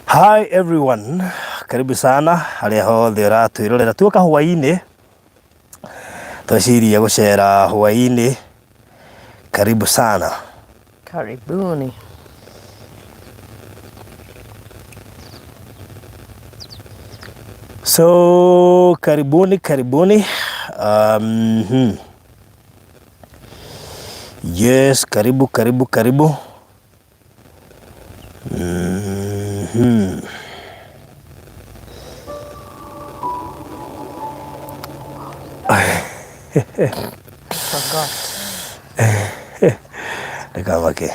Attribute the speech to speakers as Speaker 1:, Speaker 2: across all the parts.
Speaker 1: Hi everyone, karibu sana harĩa hothe ũratwĩrorera. Tuoka hwaĩ-inĩ, tweciria gũcera hwaĩ-inĩ. Karibu sana.
Speaker 2: Karibuni.
Speaker 1: So karibuni karibuni. Yes, karibu karibu karibu.
Speaker 2: Forgot.
Speaker 1: Ndũkamake.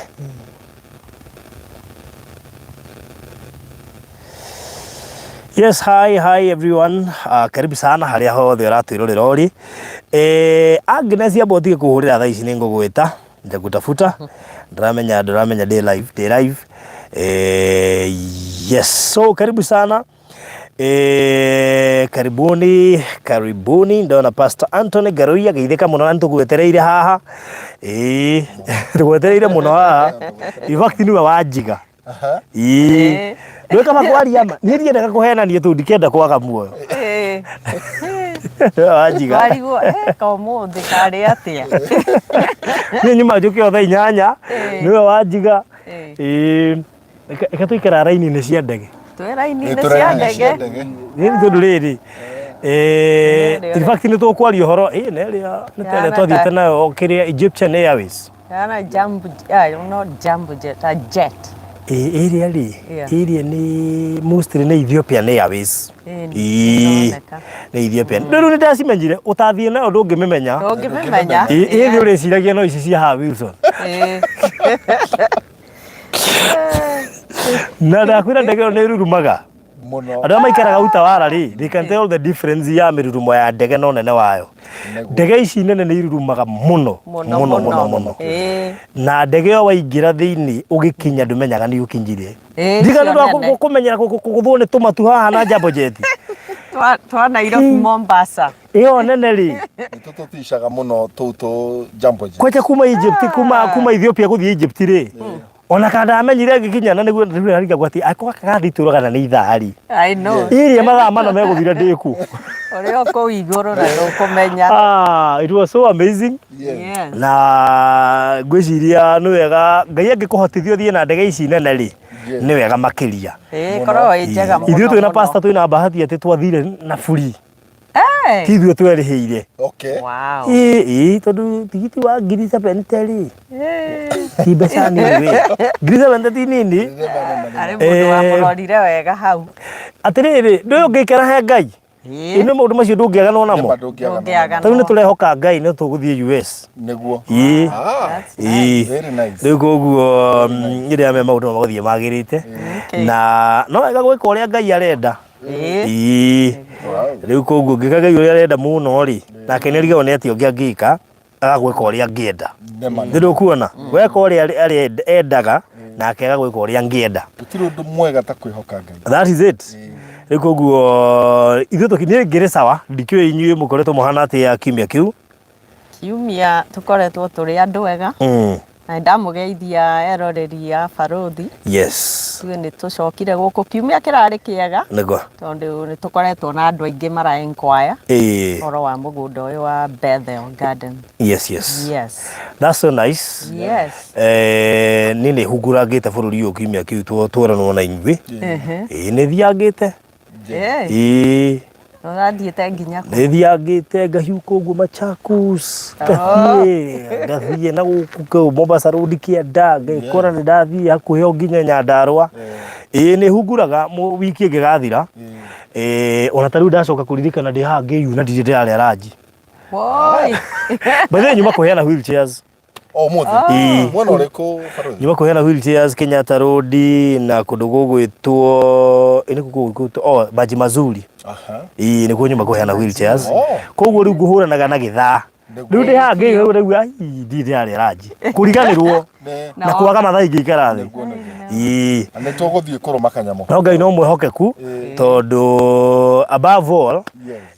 Speaker 1: Yes, hi, hi everyone. Karibu sana harĩa hothe ũratwĩrorera ũrĩ. Agnes amba ũtige kũhũrĩra thaa ici nĩ ngũgwĩta. Nitakutafuta. Ndĩramenya ndũramenya ndĩ live, ndĩ live. Yes, so karibu sana. Karibuni, karibuni. Ndona Pastor Anthony Ngaruiya geithĩka mũno na nĩtũgwetereire haha. Tũgwetereire mũno haha. In fact nĩwe wanjiga. Ĩĩ. Ndũĩ kaba kwaria ma. Niĩ ndiendaga kũhenania tondũ ndikenda kwaga muoyo. Nĩwe wanjiga.
Speaker 2: Warigwo ka ũmũthĩ karĩ atĩa?
Speaker 1: Niĩ nyuma njũke o thaa 8. Nĩwe wanjiga. Ĩĩ. Reke tũikara raini-inĩ cia ndege.
Speaker 2: Twĩ raini-inĩ cia ndege.
Speaker 1: Nĩ tondũ rĩrĩ, in fact nĩ tũkwaria ũhoro, na ĩrĩa nĩ ta ĩrĩa twathiĩte nayo kĩrĩa Egyptian Airways.
Speaker 2: Yana jumbo, not jumbo jet, a jet.
Speaker 1: Ĩrĩa rĩ, ĩrĩa nĩ mostly nĩ Ethiopian Airways.
Speaker 2: Ĩĩ,
Speaker 1: nĩ Ethiopian. Rĩu nĩ ndacimenyire, ũtathiĩ nayo ndũngĩmĩmenya.
Speaker 2: Ndũngĩmĩmenya.
Speaker 1: Ĩthĩ ũrĩciragia no ici cia haha Wilson. Na ndakwĩra ndege ĩyo nĩ ĩrurumaga.
Speaker 3: Mũno.
Speaker 1: Andũ arĩa maikaraga Utawala rĩ, they can tell the difference ya mĩrurumo ya ndege na ũnene wayo. Ndege ici nene nĩ irurumaga mũno
Speaker 2: Mũno
Speaker 1: mũno mũno mũno. Na ndege ĩyo waingĩra thĩinĩ ũgĩkinya ndũmenyaga nĩ ũkinyire.
Speaker 2: Ĩĩ,
Speaker 1: Ndiga nĩ
Speaker 2: icio
Speaker 1: ũndũ wa
Speaker 2: nene.
Speaker 1: kũmenyera kũgũthwo nĩ tũmatu haha na Jambo Jet.
Speaker 2: Twa Nairobi Mombasa.
Speaker 1: Ĩyo nene rĩ.
Speaker 3: Nĩ tũtũticaga mũno tũu tũ Jambo Jet.
Speaker 1: Kwanja kuma Egypt, kuma Ethiopia gũthiĩ Egypt rĩ. Ona kana ndamenyire ngĩkinya na nĩguo rĩu arigagwo atĩ angĩkorwo gaka gathitũraga na nĩ ithaa rĩ.
Speaker 2: I know.
Speaker 1: Iria mathaa mana megũthira ndĩ kũ.
Speaker 2: Ũrĩ o kũu igũrũ na ndũkũmenya.
Speaker 1: It was so amazing.
Speaker 2: Yes.
Speaker 1: Na ngwĩciria nĩ wega Ngai angĩkũhotithia ũthiĩ na ndege ici nene rĩ, nĩ wega makĩria.
Speaker 2: Ĩĩ, korwo ĩ njega mũno.
Speaker 1: Ithuĩ twĩna
Speaker 2: mũno.
Speaker 1: pastor twĩna bahati atĩ twathire na free.
Speaker 2: Hey.
Speaker 1: Ti ithuĩ twerĩhĩire.
Speaker 3: Okay.
Speaker 2: Wow.
Speaker 1: Ĩĩ, ĩĩ, tondũ tigiti wa ngiri 70 rĩ, ti mbeca nini wĩ. Ngiri 70 ti nini.
Speaker 2: Harĩ mũndũ wamũrorire wega hau.
Speaker 1: Atĩrĩrĩ, ndũĩ ũngĩikara he Ngai?
Speaker 2: Ĩĩ.
Speaker 1: Ĩno maũndũ macio ndũngĩaganwo namo.
Speaker 3: Nĩma ndũngĩaganwo
Speaker 2: Ndũngĩaganwo.
Speaker 1: Tarĩu nĩ tũrehoka Ngai nĩ tũgũthiĩ US.
Speaker 3: Nĩguo.
Speaker 1: Ĩĩ.
Speaker 2: That's
Speaker 1: Ĩĩ.
Speaker 3: Very nice.
Speaker 1: Rĩu koguo rĩrĩa me maũndũ magũthiĩ magĩrĩte.
Speaker 2: Okay.
Speaker 1: Na no wega gwĩka ũrĩa Ngai arenda.
Speaker 2: Ĩĩ.
Speaker 1: Ĩĩ.
Speaker 3: Wow.
Speaker 1: Rĩu koguo ngĩka Ngai ũrĩa arenda mũno rĩ, nake nĩ arigagwo nĩ atĩa ũngĩ angĩka, agagwĩka ũrĩa angĩenda.
Speaker 3: Nĩma.
Speaker 1: Nĩ ndũkuona? Weka ũrĩa endaga, nake agagwĩka ũrĩa angĩenda.
Speaker 3: Gũtirĩ ũndũ mwega ta kwĩhoka Ngai.
Speaker 1: That is it. Rĩu koguo ithuĩ tũki niĩ ngĩrĩ sawa, ndikĩũĩ inyuĩ mũkoretwo mũhana atĩa kiumia kĩu.
Speaker 2: Kiumia tũkoretwo tũrĩ andũ ega. Na ndamũgeithia eroreri a Barũthi.
Speaker 1: Yes.
Speaker 2: Ithuĩ nĩ tũcokire gũkũ kiumia kĩrarĩ kĩega.
Speaker 1: Nĩguo.
Speaker 2: Tondũ nĩ tũkoretwo na andũ aingĩ mara inquire
Speaker 1: Ĩĩ.
Speaker 2: ũhoro wa mũgũnda ũyũ wa Bethel Garden.
Speaker 1: Yes, yes.
Speaker 2: Yes.
Speaker 1: That's so nice.
Speaker 2: Yes.
Speaker 1: Niĩ nĩ hungurangĩte bũrũri ũyũ kiumia kĩu tworanwo na inyuĩ. Ĩĩ nĩ thiangĩte. Ĩĩ.
Speaker 2: Ũrathiĩte nginya kũ?
Speaker 1: Nĩ thiangĩte ngahiũka ũguo Machakos, ngathiĩ ngathiĩ na gũkũ kũu Mombasa Road kĩanda, ngekora nĩ ndathiĩ hakuhĩ o nginya Nyandarũa. Ĩĩ nĩ hunguraga wiki ĩngĩgathira. Ona ta rĩu ndacoka kũririkana ndĩ haha ngĩyuna ndirĩ ndĩrarĩa ranji.
Speaker 2: Woi.
Speaker 1: By the way nyuma kũheana wheelchairs.
Speaker 3: O ũmũthĩ?
Speaker 1: Ĩĩ.
Speaker 3: Mwena ũrĩkũ Barũthi?
Speaker 1: Nyuma kũheana wheelchairs Kenyatta Road na kũndũ gũgwĩtwo ĩ nĩkuo gũgwĩtwo oh Maji Mazuri.
Speaker 3: Aha.
Speaker 1: Ĩĩ nĩkuo nyuma kũheana wheelchairs.
Speaker 3: Oh.
Speaker 1: Koguo rĩu ngũhũranaga na gĩthaa.
Speaker 3: Nĩguo.
Speaker 1: Rĩu ndĩ haha ngĩigua rĩu ai ndirĩ ndĩrarĩa ranji. Kũriganĩrwo
Speaker 3: Nĩ-
Speaker 1: na kwaga mathaa ingĩikara thĩ.
Speaker 3: Nĩguo, nĩguo.
Speaker 1: Ĩĩ.
Speaker 3: Na nĩ tũgũthiĩ kũrũma kanyamũ.
Speaker 1: No Ngai no mwĩhokeku tondũ above all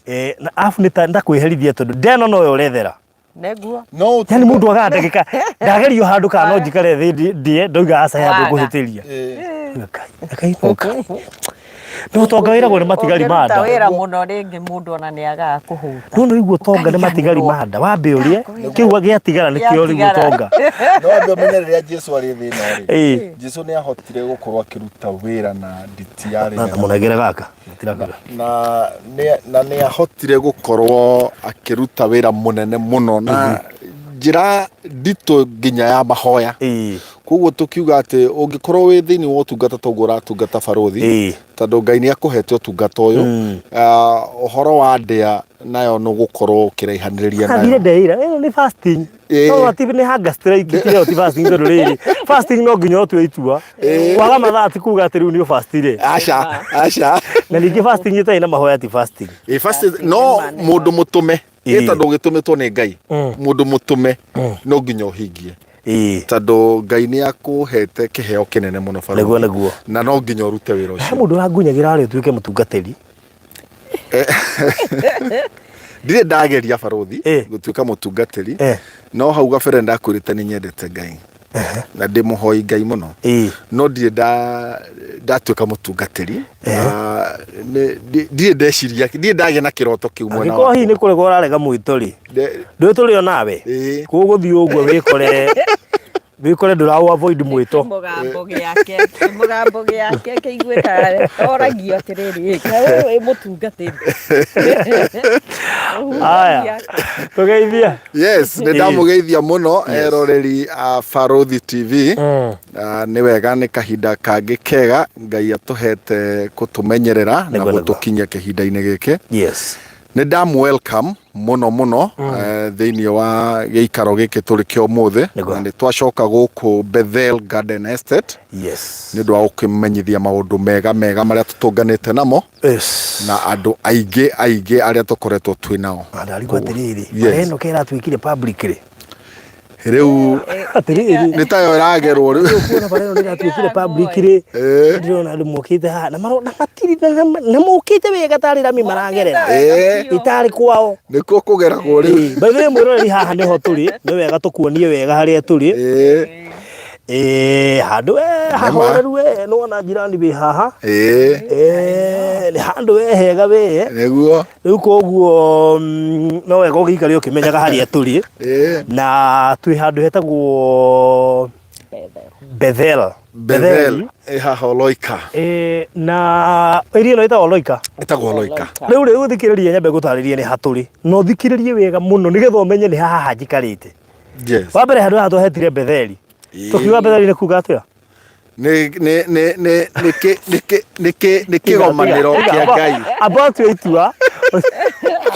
Speaker 3: Yes.
Speaker 1: na arabu nĩ ta ndakwĩherithia tondũ ndeno noyo ũrethera.
Speaker 2: Nĩguo.
Speaker 3: No
Speaker 1: Yani mũndũ agaga ndagĩka ndagerio handũ kana no njikare thĩ ndĩe ndoiga aca he handũ
Speaker 2: Waga.
Speaker 1: ngũhĩtĩria.
Speaker 3: Ĩĩ.
Speaker 1: Ngai, Ngai no Ngai. No ũtonga wĩragwo nĩ matigari ma
Speaker 2: Ũngĩruta
Speaker 1: nda.
Speaker 2: wĩra mũno rĩngĩ mũndũ ona nĩ agaga kũhũta.
Speaker 1: No nĩ ũigua ũtonga nĩ matigari ma nda. Wambe ũrĩe kĩu gĩatigara nĩkĩo rĩu
Speaker 2: Gĩatigara.
Speaker 1: ũtonga.
Speaker 3: No wambe ũmenye rĩrĩa Jesu arĩ thĩ ĩno rĩ,
Speaker 1: Ĩĩ.
Speaker 3: Jesu nĩ ahotire gũkorwo akĩruta wĩra na nditi yarĩ
Speaker 1: Na
Speaker 3: nene
Speaker 1: mũnengere gaka. Gatirakura.
Speaker 3: Na nĩ ahotire gũkorwo akĩruta wĩra mũnene mũno na njĩra nditũ nginya ya mahoya. Koguo tũkiuga atĩ ũngĩkorwo wĩ thĩinĩ wa ũtungata toguo ũratungata barũthi, tondũ Ngai nĩ akũhete ũtungata ũyũ, ũhoro wa ndĩa nayo nĩ ũgũkorwo ũkĩraihanĩrĩria
Speaker 1: Athire
Speaker 3: nayo.
Speaker 1: ndeira ĩno nĩ fasting. No ati nĩ hunger strike ti ti fasting tondũ rĩrĩ fasting no nginya ũtue itua. Kwaga mathaa ti kuga atĩ rĩu nĩ ũbastire.
Speaker 3: Aca, aca.
Speaker 1: Na ningĩ fasting ĩtarĩ na mahoya ti fasting.
Speaker 3: Ĩ, fasting, no mũndũ mũtũme ĩ tondũ ũgĩtũmĩtwo nĩ Ngai, mũndũ mũtũme no nginya ũhingie tondũ Ngai nĩ akũhete kĩheo kĩnene mũno barũthi.
Speaker 1: Nĩguo, nĩguo.
Speaker 3: Na no nginya ũrute wĩra
Speaker 1: He
Speaker 3: ũcio.
Speaker 1: mũndũ ũrangunyagĩra arĩ ũtuĩke mũtungatĩri.
Speaker 3: Ndirĩ ndageria barũthi gũtuĩka mũtungatĩri, no hau gabere ndakwĩrĩte nĩ nyendete Ngai na ndĩ mũhoi Ngai mũno, no ndirĩ ndatuĩka mũtungatĩri. Na ndirĩ ndeciria, ndirĩ ndagĩa na kĩroto kĩu mwena
Speaker 1: Angĩkorwo hihi
Speaker 3: wakwa.
Speaker 1: nĩ kũrega ũrarega mwĩto rĩ, ndũĩ tũrĩ o nawe. Kũgũthiĩ ũguo wĩkore wĩkore ndũraũ avoid mwĩto.
Speaker 2: Mũgambo gĩake, mũgambo gĩake kĩiguĩkaga oragio atĩrĩrĩ, kaĩ ũyũ wĩ mũtungatĩri?
Speaker 1: Aya, tũgeithie.
Speaker 3: Yes, nĩ ndamũgeithia mũno eroreri a Barũthi TV. Nĩ wega, nĩ kahinda kangĩ kega Ngai atũhete kũtũmenyerera na gũtũkinyia kĩhinda-inĩ gĩkĩ. Nĩ ndamũ welcome mũno mũno thĩinĩ wa gĩikaro gĩkĩ tũrĩ kĩa ũmũthĩ, na nĩ twacoka gũkũ Bethel Garden Estate nĩ ũndũ wa gũkĩmenyithia maũndũ mega mega marĩa tũtũnganĩte namo na andũ aingĩ aingĩ arĩa tũkoretwo twĩ nao.
Speaker 1: Ndarigwo atĩrĩrĩ, bara ĩno keratuĩkire public rĩ?
Speaker 3: Rĩu
Speaker 1: Atĩrĩrĩ.
Speaker 3: Nĩ tayo ĩragerwo rĩu.
Speaker 1: Kuona bara ĩno nĩratuĩkire public rĩ, ndĩrona andũ mokĩte haha na marona matirĩ na mokĩte wega tarĩ rami maragerera, itarĩ kwao.
Speaker 3: Nĩkuo kũgeragwo rĩu.
Speaker 1: By the way, mwĩroreri, haha nĩho tũrĩ. Nĩ wega tũkuonie wega harĩa tũrĩ. Handũ hahoreru we, nĩwona jirani wĩ haha. Nĩ handũ we hega we. Rĩu koguo no wega ũgĩikare ũkĩmenyaga harĩa tũrĩ. Na twĩ handũ hetagwo Bethel.
Speaker 3: Bethel ĩ haha Oloika.
Speaker 1: Na area ĩno ĩtagwo Oloika.
Speaker 3: Ĩtagwo Oloika.
Speaker 1: Rĩu thikĩrĩria, nyambe gũtarĩria nĩ ha tũrĩ. Na ũthikĩrĩrie wega mũno nĩgetha ũmenye nĩ haha njikarĩte. Wa mbere, handũ haha twahetire Betheli. Tũkiuga Betheli nĩ kuga atĩa?
Speaker 3: Nĩ nĩ nĩ nĩ nĩ kĩ nĩ kĩ nĩ kĩ nĩ kĩgomanĩro kĩa Ngai.
Speaker 1: Amba ũtue itua.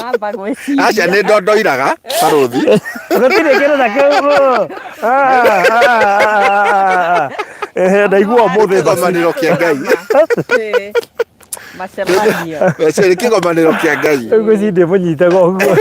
Speaker 2: Amba gwĩciria.
Speaker 3: Aca, nĩ ndondoiraga barũthi.
Speaker 1: Gũtirĩ kĩndũ ta kĩu. Ah, ah, ah, ah. Ehe, ndaigua ũmũthĩ.
Speaker 3: Kĩgomanĩro kĩa Ngai.
Speaker 2: Macemanio.
Speaker 3: Aca, nĩ kĩgomanĩro kĩa Ngai.
Speaker 1: Ngwĩciria ndĩmũnyitaga ũguo.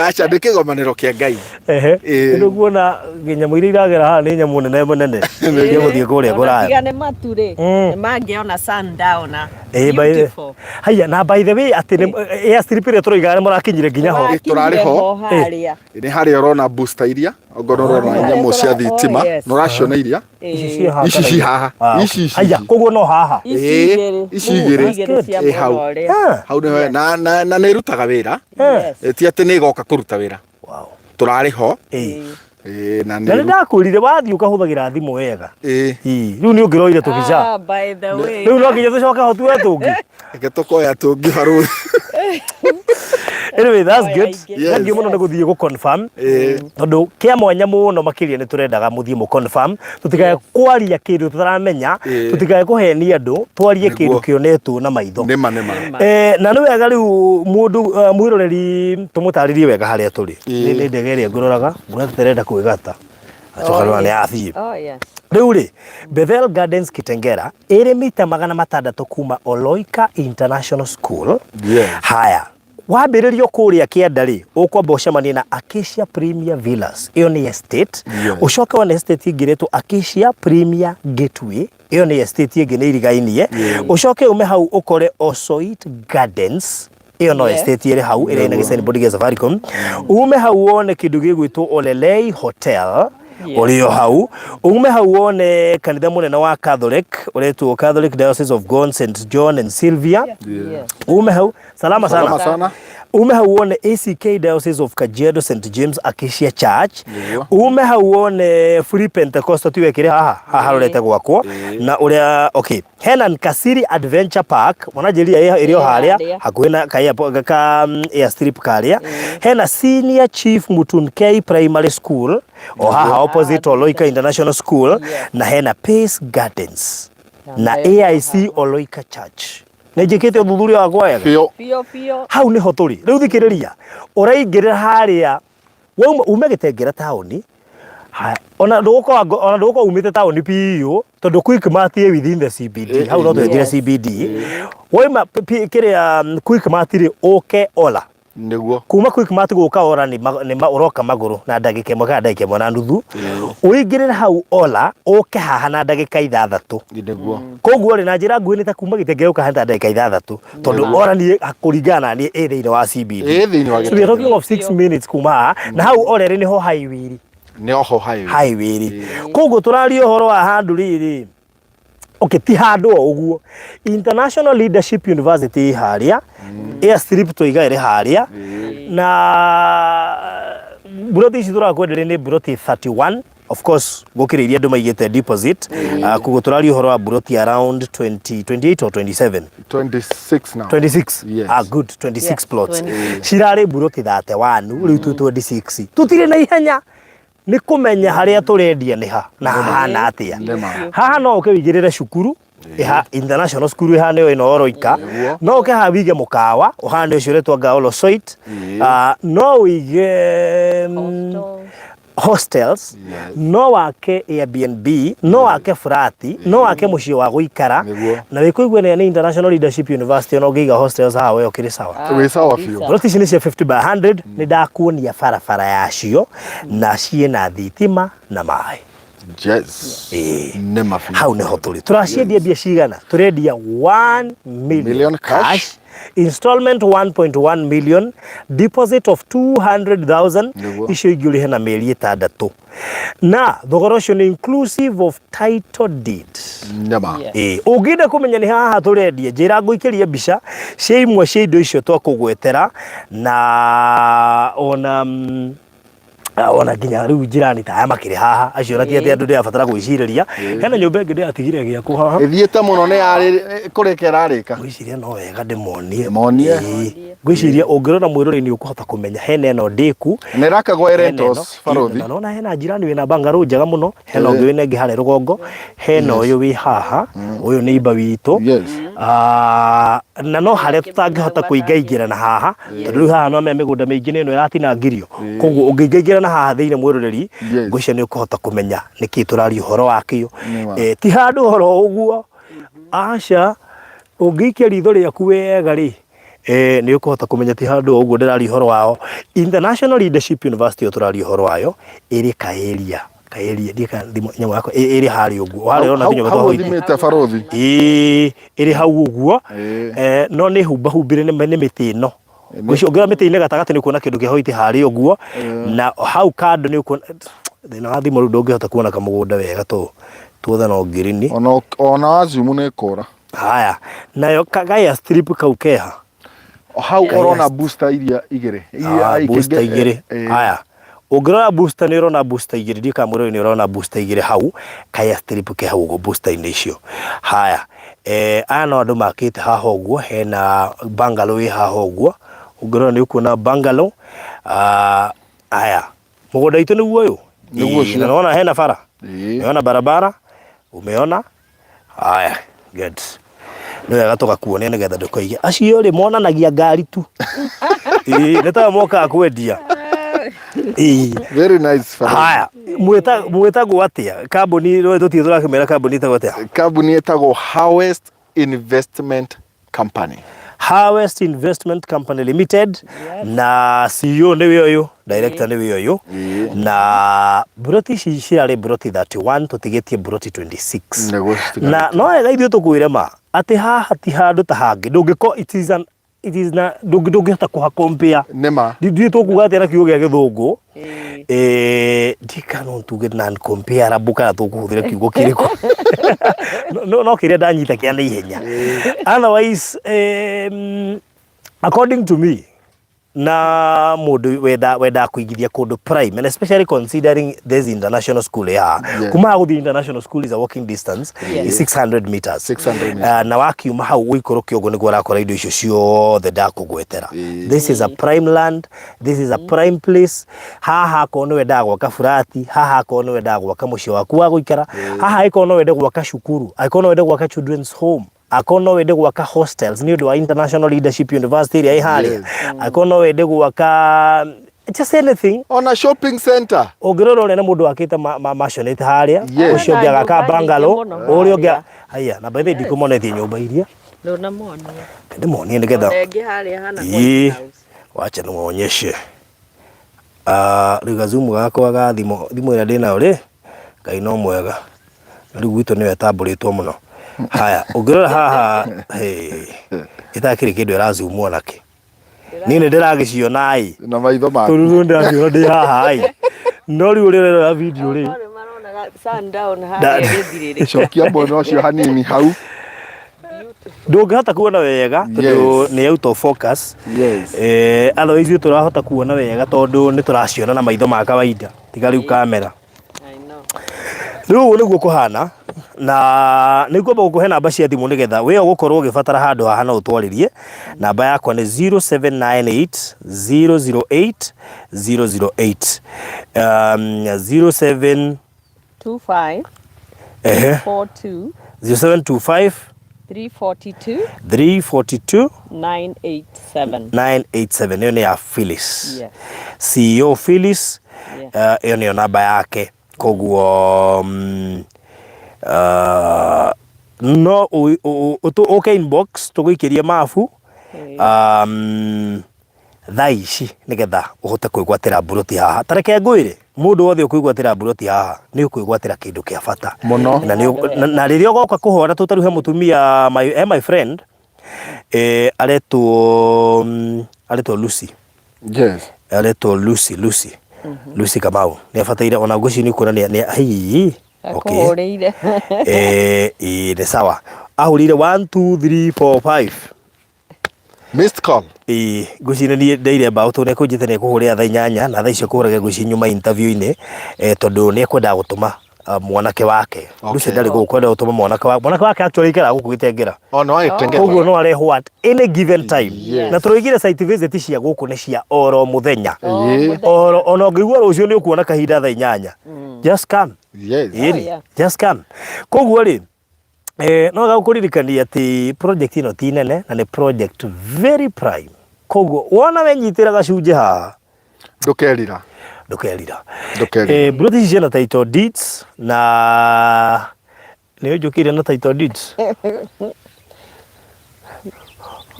Speaker 3: Aca, nĩ kĩgomanĩro kĩa Ngai.
Speaker 1: Ehe. Nĩ kuona nyamũ iria iragera haha nĩ nyamũ nene mũnene. Nĩ gũthiĩ kũrĩa
Speaker 2: Ona
Speaker 1: kũraya.
Speaker 2: tiga nĩ matu rĩ, nĩ mangĩona sundown.
Speaker 1: Ĩĩ,
Speaker 2: Beautiful.
Speaker 1: Haiya, na by the way, atĩ nĩ airstrip ĩrĩa tũroigaga nĩ mũrakinyire nginya ho.
Speaker 3: Tũrarĩ ho.
Speaker 2: Harĩa.
Speaker 3: Nĩ harĩa ũrona booster iria, ongorwo ũrona nyamũ cia thitima, nĩ ũraciona iria
Speaker 1: Ici ciĩ haha
Speaker 3: ici
Speaker 1: kana
Speaker 3: ci haha.
Speaker 1: Ah,
Speaker 3: Ici ici.
Speaker 1: Haiya, koguo no haha.
Speaker 2: Ici igĩrĩ.
Speaker 3: Ici igĩrĩ.
Speaker 2: Igĩrĩ cia
Speaker 3: Ĩ, hau.
Speaker 2: mwena ũrĩa.
Speaker 3: Hau nĩho na nĩ ĩrutaga wĩra. Ti atĩ nĩ ĩgoka kũruta wĩra. Tũrarĩ ho. Ĩ, na
Speaker 1: Na nĩ ndakwĩrire wathiĩ ũkahũthagĩra thimũ wega. Ĩ, rĩu nĩ ũngĩroire tũbica.
Speaker 2: Ah, by the way.
Speaker 1: Rĩu no nginya tũcoke ho tuoe tũngĩ.
Speaker 3: Reke tũkoya tũngĩ barũthi.
Speaker 1: Anyway, that's
Speaker 2: Oya
Speaker 1: good.
Speaker 2: ingĩ.
Speaker 1: Thank you mũno nĩ gũthiĩ gũ confirm. Tondũ kĩa mwanya mũno makĩria nĩ tũrendaga mũthiĩ mũ confirm. Tũtikae kwaria kĩndũ tũtaramenya, tũtikae kũhenia andũ, twarie kĩndũ kĩonetwo na maitho.
Speaker 3: Nĩma nĩma.
Speaker 1: Na nĩ wega rĩu mũndũ mwĩroreri tũmũtarĩrie wega harĩa tũrĩ. Nĩ ndege ĩrĩa ngũroraga, nguona ta ĩrenda kwĩgata. Acoka rora nĩ yathiĩ.
Speaker 2: Oh, yes.
Speaker 1: Rĩu rĩ, Bethel Gardens Kitengela ĩrĩ mita 600 kuma Oloika International School. Haya, wambĩrĩrio kũrĩa kĩanda rĩ, ũkwamba ũcemanie na Acacia Premier Villas, ĩyo nĩ estate. Ũcoke wone estate ĩngĩ ĩretwo Acacia Premier Gateway, ĩyo nĩ estate ĩngĩ, nĩ irigainie. Ũcoke ume hau ũkore Osoit Gardens, ĩyo no estate ĩrĩ hau ĩrĩa ĩna gĩsignboard gĩa Safaricom. Ume hau wone kĩndũ gĩgwĩtwo Olelei Hotel. Ũrĩ o hau ume hau wone kanitha mũnene wa Catholic ũretwo Catholic Diocese of Gond St John and Sylvia. Ume hau salama sana.
Speaker 3: Salama sana.
Speaker 1: Ume hau wone ACK Diocese of Kajiado St James Acacia Church.
Speaker 3: Nĩguo.
Speaker 1: Ume hau wone Free Pentecostal tiwe kĩrĩ haha haha rorete gwakwa na ũrĩa okay hena Nkasiri Adventure Park mwananjĩria ĩrĩ o harĩa
Speaker 2: Harĩa.
Speaker 1: hakuhĩ na ka, airport- ka airstrip karĩa. Hena Senior Chief Mutunkei Primary School o haha opposite Oloika International School na hena Pace Gardens na AIC Oloika Church. Nĩ njĩkĩte ũthuthuria wakwa wega?
Speaker 3: Biũ.
Speaker 2: Biũ biũ.
Speaker 1: Hau nĩho tũrĩ rĩu. Thikĩrĩria, ũraingĩrĩra harĩa wauma ume Gĩtengera taũni. Haya, ona ndũgũkorwo ona ndũgũkorwo umĩte taũni biũ tondũ Quickmart ĩ within the CBD. Hau no twenjire CBD waima kĩrĩa Quickmart rĩ, ũke Ola.
Speaker 3: Nĩguo.
Speaker 1: Kuma Quickmart gũka Ola nĩ ũroka magũrũ na ndagĩka 1 kana ndagĩka 1.5. Ũingĩrĩre hau Ola ũke haha na ndagĩka 6.
Speaker 3: Nĩguo.
Speaker 1: Koguo rĩ, na njĩra nguhĩ nĩ ta kuma Gĩtengera gũka haha nĩ ta ndagĩka 6 tondũ Ola niĩ kũringana na niĩ ĩ thĩinĩ wa CBD.
Speaker 3: Ĩ thĩinĩ wa
Speaker 1: So we are talking
Speaker 3: Gĩtengera.
Speaker 1: of 6 minutes kuma haha na hau Ola ĩrĩ nĩho highway.
Speaker 3: Nĩ oho highway.
Speaker 1: Highway. Koguo tũraria ũhoro wa handũ rĩrĩ, okay, ti handũ o ũguo. International Leadership University ĩ harĩa, airstrip tũiga ĩrĩ harĩa, na mburoti ici tũrakwenderia nĩ mburoti 31. Of course gũkĩrĩ iria andũ maigĩte deposit. Koguo tũraria ũhoro wa mburoti around 20, 28 or 27.
Speaker 3: 26 now.
Speaker 1: 26.
Speaker 3: Yes.
Speaker 1: Ah, good, 26 plots.
Speaker 2: 26.
Speaker 1: Cirarĩ mburoti 31, rĩu twĩ 26. Tũtirĩ na ihenya nĩ kũmenya harĩa tũrendia nĩ ha na hahana atĩa.
Speaker 3: Nĩma.
Speaker 1: Haha no ũke wĩigĩrĩre cukuru ĩha international school ĩhana ĩyo ĩno Oroika.
Speaker 3: Nĩguo.
Speaker 1: No ũke haha wĩige mũkawa ũhana ũcio ũretwo anga Olosoit. No wĩige hostels, no wake Airbnb, no wake furati, no wake mũciĩ wa gũikara.
Speaker 3: Nĩguo.
Speaker 1: Na wĩkũigua nĩ International Leadership University, ona ũngĩiga hostels haha we ũkĩrĩ sawa.
Speaker 3: Wĩ sawa biũ.
Speaker 1: Ploti ici nĩ cia 50 by 100. Nĩ ndakuonia barabara yacio na ciĩna thitima na maĩ.
Speaker 3: Yes.
Speaker 1: Ĩĩ.
Speaker 3: Nĩma biũ.
Speaker 1: Hau nĩho tũrĩ. Tũraciendia mbia cigana? Tũrendia 1 million,
Speaker 3: Million cash.
Speaker 1: Installment 1.1 million, deposit of 200,000.
Speaker 3: Nĩguo.
Speaker 1: Icio ingĩ ũrĩhe na mĩeri 6, na thogora ũcio nĩ inclusive of title deed.
Speaker 3: Nĩma.
Speaker 1: Ĩĩ, ũngĩenda kũmenya nĩ haha tũrendia, njĩra ngũikĩrie mbica cia imwe cia indo icio twakũgwetera na ona ona nginya rĩu njirani ta aya makĩrĩ haha acio na ti atĩ andũ ndĩrabatara gwĩcirĩria. Hena nyũmba ĩngĩ ndĩratigire gĩakwo haha.
Speaker 3: Ĩthiĩte mũno nĩ yarĩ kũrĩka ĩrarĩka.
Speaker 1: Ngwĩciria no wega ndĩmonie.
Speaker 3: Monie.
Speaker 1: Ĩĩ. Ngwĩciria ũngĩrora mwĩrore-inĩ ũkũhota kũmenya hena ĩno ndĩku.
Speaker 3: Na ĩrakagwo ĩ
Speaker 1: Hena
Speaker 3: rentals,
Speaker 1: ĩno.
Speaker 3: barũthi.
Speaker 1: Na nona hena njirani wĩna bungalow njega mũno, hena ũngĩ wĩna ĩngĩ harĩa rũgongo, hena ũyũ wĩ haha, ũyũ nĩ imba witũ. Na no harĩa tũtangĩhota kũingaingĩra na haha tondũ rĩu haha no me mĩgũnda mĩingĩ nĩ ĩno ĩratinangirio. Koguo ũngĩingaingĩra na haha thĩinĩ mwĩroreri, ngwĩciria nĩ ũkũhota kũmenya nĩkĩ tũraria ũhoro wakĩo.
Speaker 3: Nĩma.
Speaker 1: Ti handũ horo ũguo, aca. Ũngĩikia ritho rĩaku wega rĩ, nĩ ũkũhota kũmenya ti handũ o ũguo ndĩraria ũhoro wao. International Leadership University ĩyo tũraria ũhoro wayo ĩrĩ kaĩria kaĩria ndiĩ kana thimũ nyamũ yakwa ĩrĩ harĩa ũguo harĩa ũrona
Speaker 3: Hau
Speaker 1: tũnyũmba
Speaker 3: hau
Speaker 1: twa white.
Speaker 3: ũthimĩte, barũthi.
Speaker 1: Ĩĩ, ĩrĩ hau ũguo. No nĩ humbahumbĩre nĩ mĩtĩ ĩno. Ngwĩciria ũngĩrora mĩtĩ-inĩ gatagatĩ nĩ ũkuona kĩndũ kĩa white harĩa ũguo, na hau kando nĩ ũkuona thĩna wa thimũ rĩu ndũngĩhota kuona kamũgũnda wega tũ tuothe no ngirini.
Speaker 3: Ona waziumu nĩ kũra.
Speaker 1: Haya, nayo kagaya strip kau keha.
Speaker 3: Hau ũrona booster iria igĩrĩ. Iria
Speaker 1: Ah, booster igĩrĩ. Haya, ũngĩrora booster nĩ ũrona booster igĩrĩ, ndiũĩ kana mũrori nĩ ũrona booster igĩrĩ hau, kaya strip ke hau ũguo booster-inĩ icio. Haya, aya no andũ makĩte haha ũguo, hena bungalow ĩ haha ũguo, ũngĩrora nĩ ũkuona bungalow. Ah, haya, mũgũnda witũ nĩguo ũyũ.
Speaker 3: Nĩguo
Speaker 1: Ĩĩ,
Speaker 3: ũcio.
Speaker 1: na nĩwona hena bara?
Speaker 3: Ĩĩ.
Speaker 1: Umeona barabara? Umeona? Haya, good. Nĩ wega tũgakuonia nĩgetha ndũkoige acio rĩ monanagia ngari tu. Ĩĩ, nĩ tayo mokaga kwendia. Ĩĩ.
Speaker 3: Very nice, barũthi.
Speaker 1: Haya, mwĩtagwo atĩa? Kambuni tũtirĩ tũrakĩmera kambuni ĩtagwo atĩa?
Speaker 3: Kambuni ĩtagwo Harvest Investment Company.
Speaker 1: Harvest Investment Company Limited. Na CEO nĩwe ũyũ, director nĩwe ũyũ. Na mburoti ici cirarĩ mburoti 31, tũtigĩtie mburoti 26.
Speaker 3: Nĩguo citigarĩte.
Speaker 1: Na no wega ithuĩ tũkwĩre ma atĩ haha ti handũ ta hangĩ ndũngĩko it is an it is na ndũngĩhota kũha compare.
Speaker 3: Nĩma.
Speaker 1: Ndiũĩ tũkuga atĩa na kiugo gĩa gĩthũngũ. Eh, ndika no tuge non comparable kana tũkũhũthĩra kiugo kĩrĩkũ. No kĩrĩa ndanyita kĩa naihenya. Otherwise, according to me, na mũndũ wenda kũigithia kũndũ prime, and especially considering this international school ya kuma haha gũthiĩ international school is a walking distance. Is 600 meters.
Speaker 3: 600 meters.
Speaker 1: Na wakiuma hau ũikũrũke ũguo nĩguo ũrakora indo icio ciothe ndakũgwetera. This is a prime land, this is a prime place. Haha akorwo nĩ wendaga gwaka burati, haha akorwo nĩ wendaga gwaka mũciĩ waku wa gũikara, haha angĩkorwo no wende gwaka cukuru, angĩkorwo no wende gwaka children's home, akorwo no wende gwaka hostels nĩ ũndũ wa International Leadership University ĩrĩa ĩ harĩa, akorwo no wende gwaka just anything.
Speaker 3: Ona shopping center.
Speaker 1: Ũngĩrora ũrĩa nĩ mũndũ wakĩte maisonette harĩa, ũcio ũngĩ agaka
Speaker 2: Nyũmba nyingĩ
Speaker 1: bungalow,
Speaker 2: mũno
Speaker 1: ũrĩa ũngĩ
Speaker 2: harĩa.
Speaker 1: Haya, na by the way ndikũmonetie nyũmba iria.
Speaker 2: Ndũnamonia.
Speaker 1: Ndĩmonie nĩgetha.
Speaker 2: Ona ĩngĩ harĩa hana
Speaker 1: Ĩĩ.
Speaker 2: White House.
Speaker 1: Wacha niwaonyeshe. Ah, rĩu gazumu gakwa ga thimũ, thimũ ĩrĩa ndĩnayo rĩ, Ngai no mwega. Na rĩu gwitũ nĩyo ĩtambũrĩtwo mũno. Haya, ũngĩrora haha, hey, ĩtakĩrĩ kĩndũ ĩrazumwo nakĩ. Niĩ nĩ ndĩragĩciona ĩ.
Speaker 3: Na maitho maku.
Speaker 1: Tondũ rĩu ndĩraciona ndĩ haha ĩ. No rĩu ũrĩa ũrerora video rĩ.
Speaker 2: Akorwo maronaga sundown harĩa gĩthirĩrĩ.
Speaker 3: Cokia mwena ũcio hanini hau.
Speaker 1: Ndũngĩhota kuona wega tondũ nĩ out of focus. Otherwise ithuĩ tũrahota kuona wega tondũ nĩ tũraciona na maitho ma kawaida, tiga rĩu kamera.
Speaker 2: I know.
Speaker 1: Rĩu ũguo nĩguo kũhana, na nĩ ngwamba gũkũhe namba cia thimũ nĩgetha we ũgũkorwo ũgĩbatara handũ haha no ũtwarĩrie. Namba yakwa nĩ 0798 008 008. 07
Speaker 2: 25
Speaker 1: ehe
Speaker 2: 42
Speaker 1: 0725
Speaker 2: 342
Speaker 1: 342
Speaker 2: 987.
Speaker 1: 987. Ĩyo nĩ ya Phyllis. CEO Phyllis. Ĩyo nĩyo namba yake. Koguo no ũke inbox tũgũikĩrie mabu thaa ici nĩgetha ũhote kwĩgwatĩra mburoti haha. Ta reke ngwĩre, mũndũ wothe ũkwĩgwatĩra mburoti haha nĩ ũkwĩgwatĩra kĩndũ kĩa bata
Speaker 3: mũno.
Speaker 1: Na rĩrĩa ũgoka kũhora tũ, tarĩu he mũtumia my friend, aretwo Lucy. Aretwo Lucy Kamau. Nĩ abataire ona ngwĩciria nĩ kuona nĩ hii. Okay.
Speaker 2: Akũhũrĩire.
Speaker 1: Ĩĩ, nĩ sawa. Ahũrĩire 1 2 3 4 5.
Speaker 3: Missed call.
Speaker 1: Ĩĩ, ngwĩciria niĩ ndeire mbaũ tondũ nĩekũnjĩte nĩ ekũhũrĩra thaa 8 na thaa icio kũhũraga ngwĩciria nyuma interview-inĩ, tondũ nĩ ekwendaga gũtũma mwanake wake. Lucy ndarĩ gũkũ, enda gũtũma mwanake wake. Mwanake wake actually aikaraga gũkũ Gĩtengera.
Speaker 3: Oh, no agĩtengera.
Speaker 1: Koguo no arehwo at any given time. Na tũroigire site visit cia gũkũ nĩ cia oro mũthenya. Oro ona ũngĩigua rũciũ nĩ ũkuona kahinda thaa 8. Just come. Ĩni, just come. Koguo rĩ, no gagũkũririkania atĩ project ĩno ti nene na nĩ project very prime. Koguo wona wenyitĩra gacunjĩ haha,
Speaker 3: Ndũkerira.
Speaker 1: Ndũkerira.
Speaker 3: Ndũkerira.
Speaker 1: Mburoti ici ciĩna title deeds, na nĩ ũnjũkĩire na title deeds.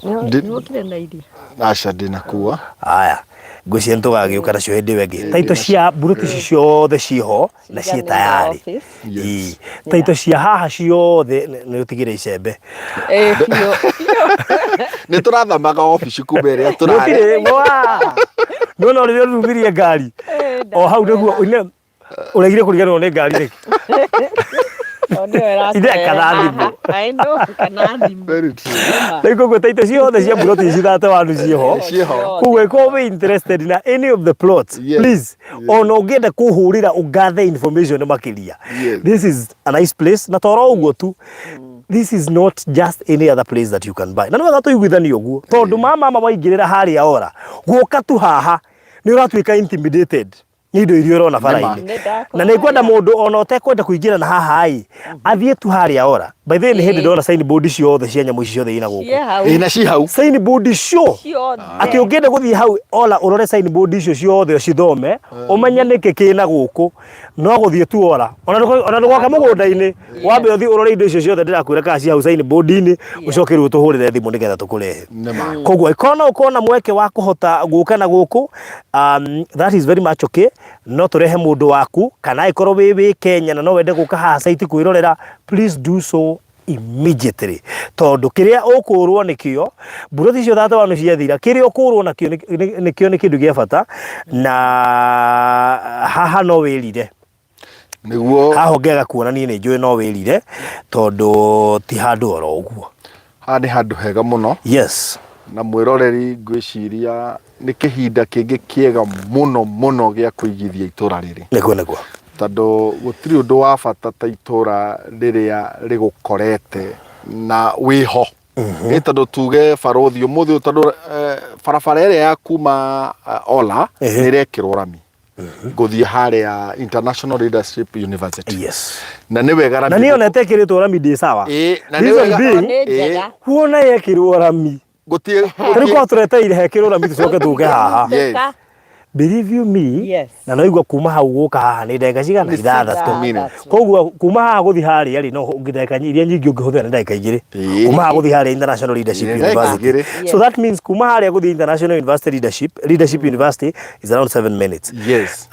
Speaker 2: Nĩwokire na iria?
Speaker 3: Aca, ndinakua.
Speaker 1: Aya, ngwĩciria nĩtũgagĩũka nacio hĩndĩ ĩyo ĩngĩ. Title cia mburoti ici ciothe ciĩho na ciĩ
Speaker 2: Ciiganĩire
Speaker 1: tayari.
Speaker 2: office.
Speaker 1: Ĩĩ. Title cia haha ciothe nĩ ũtigire icembe.
Speaker 2: Ĩĩ, biũ.
Speaker 3: Nĩ tũrathamaga obici kuma ĩrĩa tũrarĩ.
Speaker 1: Gũtirĩ wa. No no rĩrĩa ũrumirie ngari. O hau nĩguo ũregire kũriganĩrwo nĩ ngari rĩ.
Speaker 2: O nĩyo ĩrakũrehe
Speaker 1: Ithe kana
Speaker 2: haha.
Speaker 1: thimũ.
Speaker 2: I know, kana thimũ.
Speaker 3: Very true.
Speaker 2: Nĩma.
Speaker 1: Rĩu koguo title ciothe cia mburoti ici 31 ciĩho.
Speaker 3: Ciĩho.
Speaker 1: Koguo ĩkorwo wĩ interested na any of the plots, please, ona ũngĩenda kũhũrĩra ũgathe information makĩria. This is a nice place, na toro ũguo tu. This is not just any other place that you can buy. Na nĩ wega tũiguithanie ũguo, tondũ mama waingĩrĩra harĩa ora, gũka tu haha, nĩ ũratuĩka intimidated nĩ indo iria ũrona bara-inĩ. Na nĩ ngwenda mũndũ ona ũtekwenda kũingĩra na haha ĩ, athiĩ tu harĩa ora. By the way, nĩ hĩndĩ ndona signboard ciothe cia nyamũ ici ciothe ina gũkũ.
Speaker 2: Ciĩ hau.
Speaker 3: Ĩ, na ci hau.
Speaker 1: Signboard icio.
Speaker 2: Ciothe.
Speaker 1: Atĩ ũngĩenda gũthiĩ hau ora ũrore signboard icio ciothe ũcithome, ũmenye nĩkĩ kĩna gũkũ. No gũthiĩ tu ora. Ona ndũgoka mũgũnda-inĩ, wambe ũthiĩ ũrore indo icio ciothe ndĩrakwĩra kana ci hau signboard-inĩ, ũcoke rĩu ũtũhũrĩre thimũ nĩgetha tũkũrehe.
Speaker 3: Nĩma.
Speaker 1: Koguo ĩkorwo no ũkorwo na mweke wa kũhota gũka na gũkũ, that is very much okay. No tũrehe mũndũ waku, kana angĩkorwo wĩ Kenya na no wende gũka haha site kwĩrorera, please do so. Immediately tondũ kĩrĩa ũkũrwo nĩkĩo mburoti icio 31 ciathira kĩrĩa ũkũrwo nakĩo nĩkĩo nĩ kĩndũ gĩa bata na haha no wĩrire.
Speaker 3: Nĩguo.
Speaker 1: Haha ũngĩaga kuona niĩ nĩ njũĩ no wĩrire tondũ ti handũ oro ũguo.
Speaker 3: Haha nĩ handũ hega mũno.
Speaker 1: Yes.
Speaker 3: Na mwĩroreri ngwĩciria nĩ kĩhinda kĩngĩ kĩega mũno mũno gĩa kũigithia itũra rĩrĩ.
Speaker 1: Nĩguo nĩguo.
Speaker 3: Tondũ gũtirĩ ũndũ wa bata ta itũra rĩrĩa rĩgũkorete na wĩho. Ĩ tondũ tuge barũthi ũmũthĩ ũyũ tondũ barabara ĩrĩa ya kuma Ola nĩ ĩrekĩrwo rami gũthiĩ harĩa International Leadership University.
Speaker 1: Yes.
Speaker 3: Na nĩ wega
Speaker 1: rami. Na niĩ ona ĩtekĩrĩtwo rami ndĩ sawa.
Speaker 3: Ĩ, na nĩ wega.
Speaker 1: Nĩ njega. Wona yekĩrwo rami.
Speaker 3: Gũtirĩ
Speaker 1: Rĩu korwo tũretereire hekĩrwo rami tũcoke tũke haha.
Speaker 3: Yes.
Speaker 1: Believe you me,
Speaker 2: Yes.
Speaker 1: na no igua kuma hau gũka haha nĩ ndagĩka cigana?
Speaker 3: Nĩ
Speaker 1: Ithathatũ.
Speaker 3: minutes.
Speaker 1: Koguo kuma haha gũthiĩ harĩa rĩ, no ndagĩka iria nyingĩ ũngĩhũthĩra nĩ ndagĩka igĩrĩ.
Speaker 3: Ĩĩ.
Speaker 1: Kuma haha gũthiĩ harĩa International Leadership
Speaker 3: Ĩĩ, ndagĩka
Speaker 1: University.
Speaker 3: igĩrĩ.
Speaker 1: So that means kuma harĩa gũthiĩ International University Leadership, Leadership University is around 7 minutes.
Speaker 3: Yes.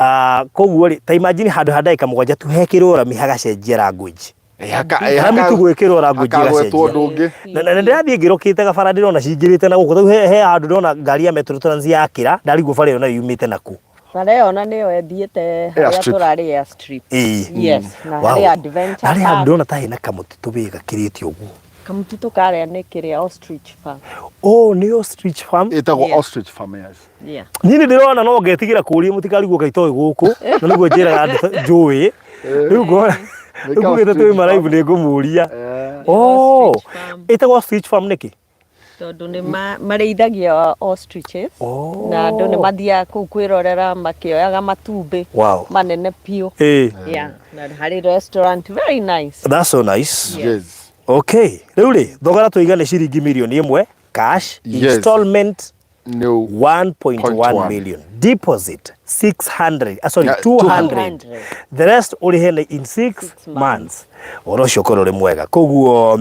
Speaker 1: Koguo rĩ, ta imagine handũ ha ndagĩka mũgwanja tu hekĩrwo rami hagacenjia language. Rami tu gwĩkĩrwo language
Speaker 3: Hakagwetwo
Speaker 1: ĩgacenjia.
Speaker 3: ũndũ ũngĩ.
Speaker 1: Na ndĩrathiĩ ngĩrokĩte gabara ndĩrona cingĩrĩte na gũkũ. Rĩu he handũ ndĩrona ngari ya Metro Trans yakĩra, ndarigwo bara ĩyo nayo yumĩte nakũ.
Speaker 2: Bara ĩyo ona nĩyo ĩthiĩte harĩa
Speaker 3: Airstrip.
Speaker 2: tũrarĩ airstrip.
Speaker 1: Ĩĩ.
Speaker 2: Yes, na
Speaker 1: Wow.
Speaker 2: harĩ Adventure
Speaker 1: Harĩ handũ
Speaker 2: Park.
Speaker 1: ndĩrona ta hena kamũtitũ wĩ gakĩrĩte ũguo.
Speaker 2: Kamũtitũ karĩa nĩ kĩrĩa Ostrich Farm.
Speaker 1: Oh, nĩ Ostrich Farm.
Speaker 3: Ĩtagwo
Speaker 2: Yeah.
Speaker 3: Ostrich Farm, yes.
Speaker 2: Yeah.
Speaker 1: Niĩ nĩ ndĩrona no ngetigĩra kũũria mũtikarigwo kaĩ itoĩ gũkũ na nĩguo njĩraga andũ njũĩ rĩu ngona
Speaker 3: Nĩ
Speaker 1: rĩu ngugĩte
Speaker 3: Ostrich
Speaker 1: twĩ ma live
Speaker 3: Farm.
Speaker 1: nĩ ngũmũria.
Speaker 3: Eh.
Speaker 1: Oh,
Speaker 2: Ostrich Farm.
Speaker 1: ĩtagwo Ostrich Farm nĩkĩ?
Speaker 2: Tondũ nĩ marĩithagia ostriches
Speaker 1: Oh.
Speaker 2: na andũ nĩ mathiaga kũu kwĩrorera makĩoyaga matumbĩ
Speaker 1: Wow.
Speaker 2: manene biũ.
Speaker 1: Ĩĩ.
Speaker 2: Yeah. Na harĩ restaurant very nice.
Speaker 1: That's so nice.
Speaker 3: Yes.
Speaker 1: Okay, rĩu rĩ thogora tũiga nĩ ciringi mirioni ĩmwe cash
Speaker 3: Yes.
Speaker 1: installment
Speaker 3: Nĩ
Speaker 1: 1.1
Speaker 3: 1.
Speaker 1: million deposit 600 sorry
Speaker 3: Yeah,
Speaker 1: 200
Speaker 2: 200.
Speaker 1: the rest ũrĩhe na in 6 months ũhoro ũcio ũkorwo ũrĩ mwega koguo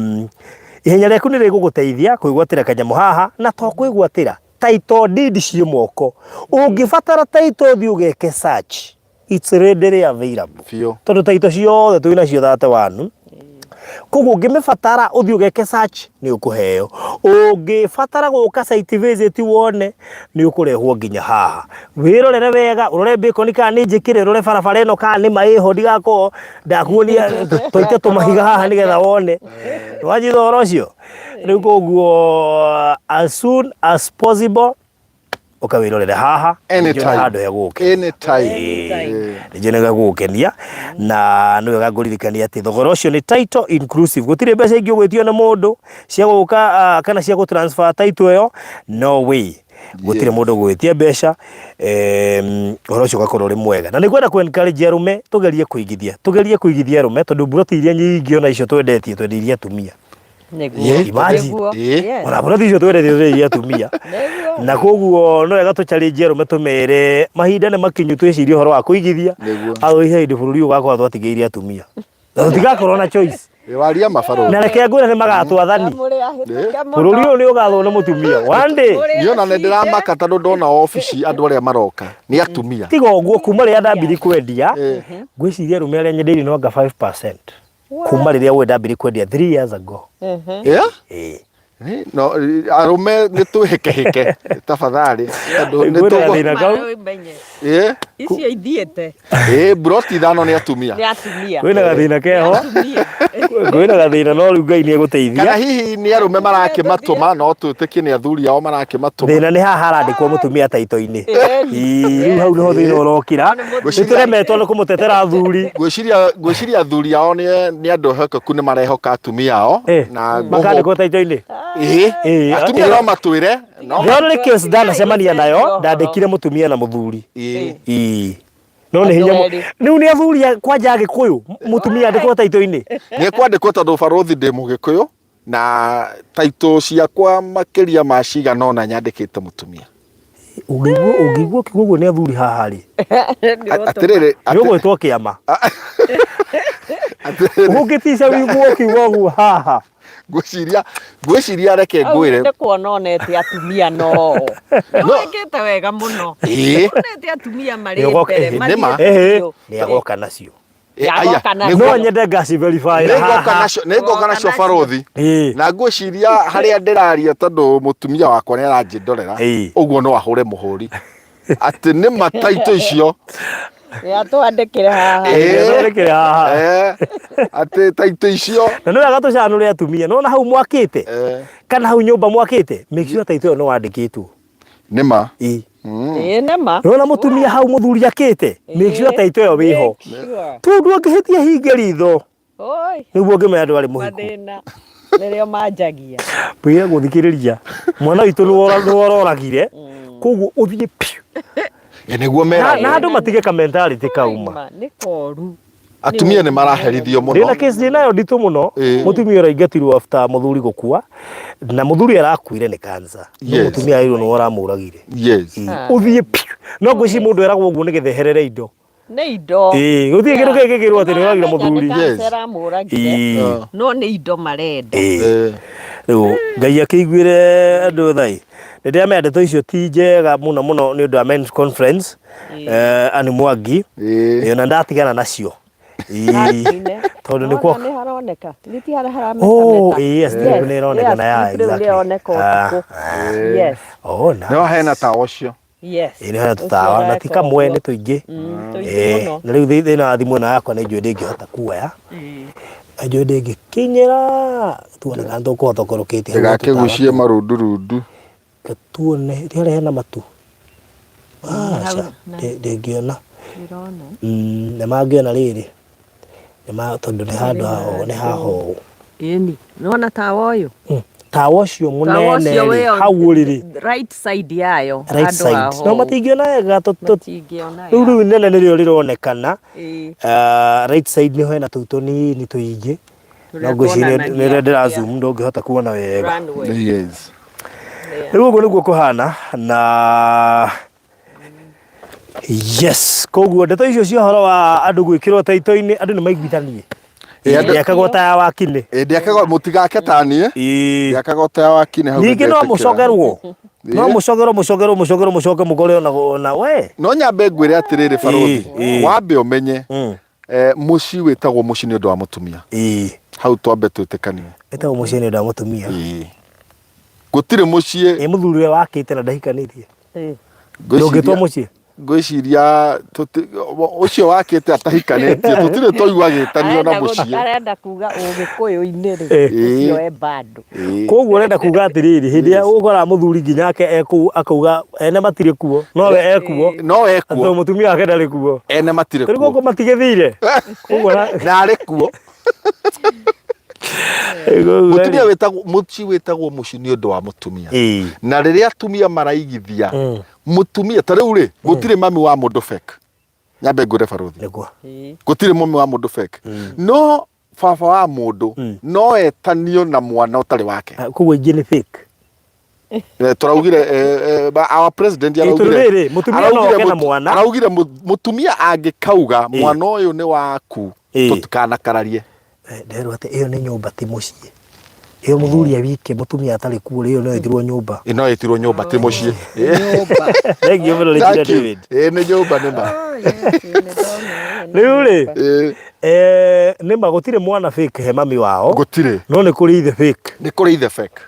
Speaker 1: ihenya rĩaku nĩ rĩgũgũteithia kwĩgwatĩra kanyamũ haha na to kwĩgwatĩra title deed ciĩ moko ũngĩbatara title thiĩ ũgeke search it's readily available
Speaker 3: Biũ.
Speaker 1: tondũ title ciothe twĩ nacio 31 koguo ũngĩmĩbatara ũthiĩ ũgeke search nĩ ũkũheo ũngĩbatara gũka site visit wone nĩ ũkũrehwo nginya haha wĩrorere wega ũrore bacon kana nĩ njĩkĩre ũrore barabara ĩno kana nĩ ma ĩho ndigakorwo ndakuonia tũite tũmahiga haha nĩgetha wone nĩwanyita ũhoro ũcio rĩu koguo as soon as possible ũkawĩrorere haha
Speaker 3: Anytime.
Speaker 1: handũ he gũgũkenia
Speaker 3: Anytime. Eh.
Speaker 1: nĩnjũĩ nĩ gagũgũkenia na nĩ wega ngũririkania atĩ thogora ũcio nĩ title inclusive gũtirĩ mbeca ingĩ ũgwĩtio nĩ mũndũ cia gũka kana cia gũ transfer title ĩyo no way gũtirĩ
Speaker 3: Yes.
Speaker 1: mũndũ ũgwĩtia mbeca ũhoro ũcio ũgakorwo ũrĩ mwega na nĩ ngwenda kũ encourage arũme tũgerie kũigithia tũgerie kũigithia arũme tondũ mburoti iria nyingĩ ona icio twendetie twendeirie atumia
Speaker 2: Nĩguo.
Speaker 3: Ĩĩ.
Speaker 1: Imagine.
Speaker 2: Nĩguo.
Speaker 3: Ĩĩ.
Speaker 2: Yes.
Speaker 1: ona mburoti icio twendetie twendeirie atumia
Speaker 2: Nĩguo.
Speaker 1: na koguo no wega tũcarĩnjie arũme tũmere mahinda nĩ makinyu twĩcirie ũhoro wa kũigithia
Speaker 3: Nĩguo.
Speaker 1: athoihe hĩndĩ bũrũri ũyũ ũgakorwo twatigĩire atumia na tũtigakorwo na choice
Speaker 3: Ĩ, waria mabarũthi
Speaker 1: na reke ngwĩre nĩ magatwathani
Speaker 2: Mũrĩ ahĩtũke mũno.
Speaker 1: bũrũri ũyũ nĩ ũgathwo nĩ mũtumia one day
Speaker 2: Mũrĩ
Speaker 3: niĩ ona nĩ
Speaker 2: acinde.
Speaker 3: ndĩramaka tondũ ndona obici andũ arĩa maroka nĩ atumia
Speaker 1: tiga ũguo kuma rĩrĩa ndambirie kwendia
Speaker 3: Ĩ.
Speaker 1: ngwĩciria arũme arĩa nyendeirie no anga 5% kuma rĩrĩa ũĩ ndambirie kwendia 3 years ago
Speaker 3: Yeah?
Speaker 1: Ĩĩ.
Speaker 3: Ĩ, no arũme nĩ twĩhĩkehĩke tafadhali tondũ nĩ
Speaker 1: Ngwĩra
Speaker 3: tũgũ-
Speaker 1: thĩna kau
Speaker 2: Ũmenye.
Speaker 3: Ĩ,
Speaker 2: Icio ithiĩte
Speaker 3: ĩ mburoti ithano nĩ atumia
Speaker 2: nĩ atumia.
Speaker 1: kwĩna gathĩna keho
Speaker 2: Atumia.
Speaker 1: kwĩna gathĩna no rĩu Ngai nĩ egũteithia
Speaker 3: kana hihi nĩ arũme marakĩmatũma no twĩtĩkie nĩ athuri ao marakĩmatũma
Speaker 1: thĩna nĩ haha harandĩkwo mũtumia taito-inĩ Ĩĩ, rĩu hau nĩho thĩna ũrokĩra nĩ tũremetwo nĩ kũmũtetera athuri
Speaker 3: ngwĩciria ngwĩciria athuri ao nĩ nĩ andũ ehokeku nĩ marehoka atumia ao
Speaker 1: Eh,
Speaker 3: na ngũhũ-
Speaker 1: makandĩkwo taito-inĩ
Speaker 3: Ĩĩ,
Speaker 1: Ĩĩ,
Speaker 3: atumia
Speaker 1: ĩĩ.
Speaker 3: no matwĩre no
Speaker 1: The only case ndanacemania nayo ndandĩkire mũtumia na mũthuri
Speaker 3: Ĩĩ.
Speaker 1: Ĩĩ. no nĩ hinya
Speaker 2: Andũ erĩ.
Speaker 1: rĩu nĩ athuri a- kwanja agĩkũyũ mũtumia andĩkwo taito-inĩ
Speaker 3: nĩ kwandĩkwo tondũ barũthi ndĩ mũgĩkũyũ na taitũ ciakwa makĩria ma cigana ũna nyandĩkĩte mũtumia
Speaker 1: ũngĩigua ũngĩigua ũkiuga ũguo nĩ athuri haha rĩ
Speaker 3: atĩrĩrĩ
Speaker 1: nĩ ũgwĩtwo kĩama
Speaker 3: atĩrĩrĩ
Speaker 1: ũngĩtica wĩiguo ũkiuga ũguo haha
Speaker 3: ngwĩciria ngwĩciria reke ngwĩre
Speaker 2: nĩ kuona onete atumia no nĩwĩkĩte wega mũno
Speaker 3: Ĩĩ.
Speaker 2: onete atumia marĩ
Speaker 1: Nĩũgoka-
Speaker 2: mbere
Speaker 1: ĩhĩ,
Speaker 3: nĩma.
Speaker 2: mathiĩte
Speaker 1: Ĩhĩ,
Speaker 2: biũ.
Speaker 1: nĩ agoka nacio.
Speaker 3: Eh, aya,
Speaker 2: Agoka nacio.
Speaker 1: No nyende ngaci verify
Speaker 3: nĩngoka
Speaker 1: haha.
Speaker 3: nacio nĩngoka nacio barothi.
Speaker 1: Ĩĩ.
Speaker 3: Na ngwĩciria harĩa ndĩraria tondũ mũtumia wakwa nĩ aranjĩndorera
Speaker 1: Ĩĩ.
Speaker 3: ũguo no ahũre mũhũri atĩ nĩ ma taito icio.
Speaker 2: Atwandĩkĩre haha.
Speaker 3: Ĩĩ.
Speaker 1: Atwandĩkĩre haha.
Speaker 3: Eh, atĩ taito icio.
Speaker 1: Na nĩ wega tũcanũre atumia nona hau mwakĩte
Speaker 3: Eh.
Speaker 1: kana hau nyũmba mwakĩte, make sure taito ĩyo nĩ wandĩkĩtwo.
Speaker 3: Nĩ ma.
Speaker 1: Ĩĩ.
Speaker 2: Ĩĩ nĩ ma.
Speaker 1: Nona mũtumia hau mũthuri akĩte, make sure taito ĩyo wĩho.
Speaker 2: Make sure.
Speaker 1: Tondũ angĩhĩtia hinge ritho
Speaker 2: Oi.
Speaker 1: nĩguo ũngĩmenya ndwarĩ mũhiku.
Speaker 2: Mathĩna nĩrĩo manjagia.
Speaker 1: Mbwĩre gũthikĩrĩria mwana witũ nĩwe ũroragire, koguo ũthiĩ piũ.
Speaker 3: Ĩ nĩguo
Speaker 1: Na
Speaker 3: meragwo.
Speaker 1: na andũ matige ka mentality kauma.
Speaker 2: Ma, nĩ koru.
Speaker 3: Atumia nĩ maraherithio
Speaker 1: Ndĩna
Speaker 3: mũno.
Speaker 1: case ndĩnayo nditũ mũno.
Speaker 3: Ĩĩ.
Speaker 1: Mũtumia ũraingatirwo after mũthuri gũkua, na mũthuri arakuire nĩ cancer. No
Speaker 3: Yes.
Speaker 1: mũtumia arirwo nĩwe ũramũragire.
Speaker 3: Yes.
Speaker 1: Ũthiĩ piũ. No ngwĩciria mũndũ eragwo ũguo nĩgetha eherere indo.
Speaker 2: Nĩ indo.
Speaker 1: Ĩĩ, gũtirĩ kĩndũ kĩngĩ kĩrwo atĩ nĩũragire mũthuri.
Speaker 3: Yes.
Speaker 2: Aramũragire.
Speaker 1: Ĩĩ.
Speaker 2: No nĩ indo marenda.
Speaker 1: Ĩĩ.
Speaker 3: Eh.
Speaker 1: Rĩu Ngai akĩiguĩre andũ tha ĩ. Nĩ ndĩramenya ndeto icio ti njega mũno mũno nĩ ũndũ wa men's conference. Eh, Anne Mwangi.
Speaker 3: Ĩĩ.
Speaker 1: Ĩĩ, na ndatigana nacio. Ĩĩ.
Speaker 2: Hatine.
Speaker 1: Tondũ nĩ kwa
Speaker 2: Nĩwona nĩ haroneka. Nĩ ti harĩa
Speaker 1: Oh,
Speaker 2: harametameta.
Speaker 1: ĩĩ, yes,
Speaker 2: Yes,
Speaker 1: nĩ ĩronekana ya
Speaker 2: yes, rĩu
Speaker 1: exactly.
Speaker 2: rĩroneka
Speaker 1: Ah,
Speaker 2: ũtukũ.
Speaker 1: ah.
Speaker 2: Yes.
Speaker 1: Oh, nice.
Speaker 3: No hena tawa ũcio.
Speaker 2: Yes.
Speaker 1: Ĩĩ, nĩ hena tũtawa na ti kamwe nĩ tũingĩ.
Speaker 2: Tũingĩ
Speaker 1: Ĩĩ,
Speaker 2: mũno.
Speaker 1: na rĩu thĩna wa thimũ ĩno yakwa nĩ njũĩ ndĩngĩhota kuoya. Na njũĩ ndĩngĩkinyĩra tuone kana tũkũhota kũrũkĩtie hau tũtawa
Speaker 3: Ndĩgakĩgucie
Speaker 1: tũu.
Speaker 3: marundurundu.
Speaker 1: Reke tuone ti harĩa hena matu. Aca, ndĩngĩona.
Speaker 2: Ndĩrona.
Speaker 1: Nĩ mangĩona rĩrĩ. Nĩ ma tondũ nĩ handũ haho nĩ haho ũũ.
Speaker 2: Ĩni, nĩwona tawa ũyũ?
Speaker 1: Tawa ũcio
Speaker 2: Tawa
Speaker 1: mũnene
Speaker 2: ũcio
Speaker 1: rĩ,
Speaker 2: wĩ on
Speaker 1: hau ũrĩ rĩ.
Speaker 2: right side yayo.
Speaker 1: Right
Speaker 2: handũ
Speaker 1: side.
Speaker 2: haho
Speaker 1: No
Speaker 2: ũũ.
Speaker 1: matingĩona wega
Speaker 2: Matingĩona
Speaker 1: rĩu
Speaker 2: ya.
Speaker 1: rĩu inene nĩrĩo rĩronekana.
Speaker 2: Ĩĩ.
Speaker 1: Right side nĩho hena tũu tũnini tũingĩ.
Speaker 2: Tũrĩa
Speaker 1: No ngwĩciria
Speaker 2: tuonanagia
Speaker 1: nĩ ndĩra
Speaker 2: kũrĩa
Speaker 1: zoom ndũngĩhota kuona wega.
Speaker 2: runway.
Speaker 3: Yes.
Speaker 1: Rĩu ũguo nĩguo kũhana na yes, koguo ndeto icio cia ũhoro wa andũ gwĩkĩrwo taito-inĩ andũ nĩ maiguithanie.
Speaker 3: Ĩ, andũ-
Speaker 1: Ndĩakagwo ta ya wakinĩ.
Speaker 3: Ĩ, ndĩakagwo mũtigake ta niĩ.
Speaker 1: Ĩĩ.
Speaker 3: Ndĩakagwo ta ya wakinĩ hau
Speaker 1: Ningĩ no
Speaker 3: nĩndetĩkĩra.
Speaker 1: mũcokerwo. No
Speaker 3: Ĩ.
Speaker 1: mũcokerwo mũcokerwo mũcokerwo mũcoke mũkore ona we.
Speaker 3: No nyambe ngwĩre atĩrĩrĩ barothi.
Speaker 1: Ĩ, ĩ.
Speaker 3: Wambe ũmenye mũciĩ wĩtagwo mũciĩ nĩ ũndũ wa mũtumia.
Speaker 1: Ĩĩ.
Speaker 3: Hau twambe twĩtĩkanie.
Speaker 1: Wĩtagwo mũciĩ nĩ ũndũ wa mũtumia.
Speaker 3: Ĩĩ. Gũtirĩ mũciĩ.
Speaker 1: Ĩ mũthuri ũrĩa wakĩte na ndahikanĩtie.
Speaker 2: Ĩĩ.
Speaker 1: Ndũngĩtwo mũciĩ.
Speaker 3: Ngwĩciria ũcio wakĩte atahikanĩtie tũtirĩ twaigua agĩtanio na mũciĩ.
Speaker 2: Arenda kuga ũgĩkũyũ-inĩ rĩ,
Speaker 1: Ĩĩ.
Speaker 2: ũcio e bado.
Speaker 3: Ĩĩ.
Speaker 1: Koguo ũrenda kuga atĩrĩrĩ, hĩndĩ ĩrĩa ũkoraga mũthuri nginya ake ekuo akauga ene matirĩ kuo, nowe ekuo.
Speaker 3: No ekuo.
Speaker 1: Tondũ mũtumia wake ndarĩ kuo.
Speaker 3: Ene matirĩ
Speaker 1: Rĩu
Speaker 3: kuo.
Speaker 1: gũkũ matigĩthire. Koguo na
Speaker 3: Na arĩ kuo. Mũtumia wĩtagwo mũciĩ wĩtagwo mũciĩ nĩ ũndũ wa mũtumia.
Speaker 1: Ĩĩ.
Speaker 3: Na rĩrĩa atumia maraigithia mũtumia ta rĩu rĩ gũtirĩ mami wa mũndũ fake. Nyambe ngwĩre barothi.
Speaker 1: Nĩguo.
Speaker 3: Gũtirĩ mami wa mũndũ fake. No baba wa mũndũ no etanio na mwana ũtarĩ wake.
Speaker 1: Koguo ingĩ nĩ fake.
Speaker 3: Tũraugire our president
Speaker 1: Ĩ, tondũ
Speaker 3: araugire
Speaker 1: rĩrĩ, mũtumia no
Speaker 3: araugire
Speaker 1: oke na mwana.
Speaker 3: Araugire mũtumia angĩkauga
Speaker 1: Ĩ.
Speaker 3: mwana ũyũ nĩ waku
Speaker 1: Ĩ.
Speaker 3: tũtikanakararie.
Speaker 1: Nderwo atĩ ĩyo nĩ nyũmba ti mũciĩ. Ĩyo mũthuri e wike mũtumia atarĩ kuo rĩ, ĩyo no ĩtirwo nyũmba.
Speaker 3: Ĩ, no ĩtirwo nyũmba ti mũciĩ.
Speaker 2: Nyũmba.
Speaker 1: Thengiũ mũno Richard
Speaker 3: Thank you.
Speaker 1: David.
Speaker 3: Ĩ, nĩ nyũmba nĩ ma.
Speaker 2: Oh, yes, nĩ ndona ĩyo nĩ
Speaker 1: Rĩu rĩ,
Speaker 2: nyũmba.
Speaker 3: Ĩ.
Speaker 1: nĩ ma gũtirĩ mwana fake he mami wao.
Speaker 3: Gũtirĩ.
Speaker 1: No nĩ kũrĩ ithe fake.
Speaker 3: Nĩ kũrĩ ithe fake.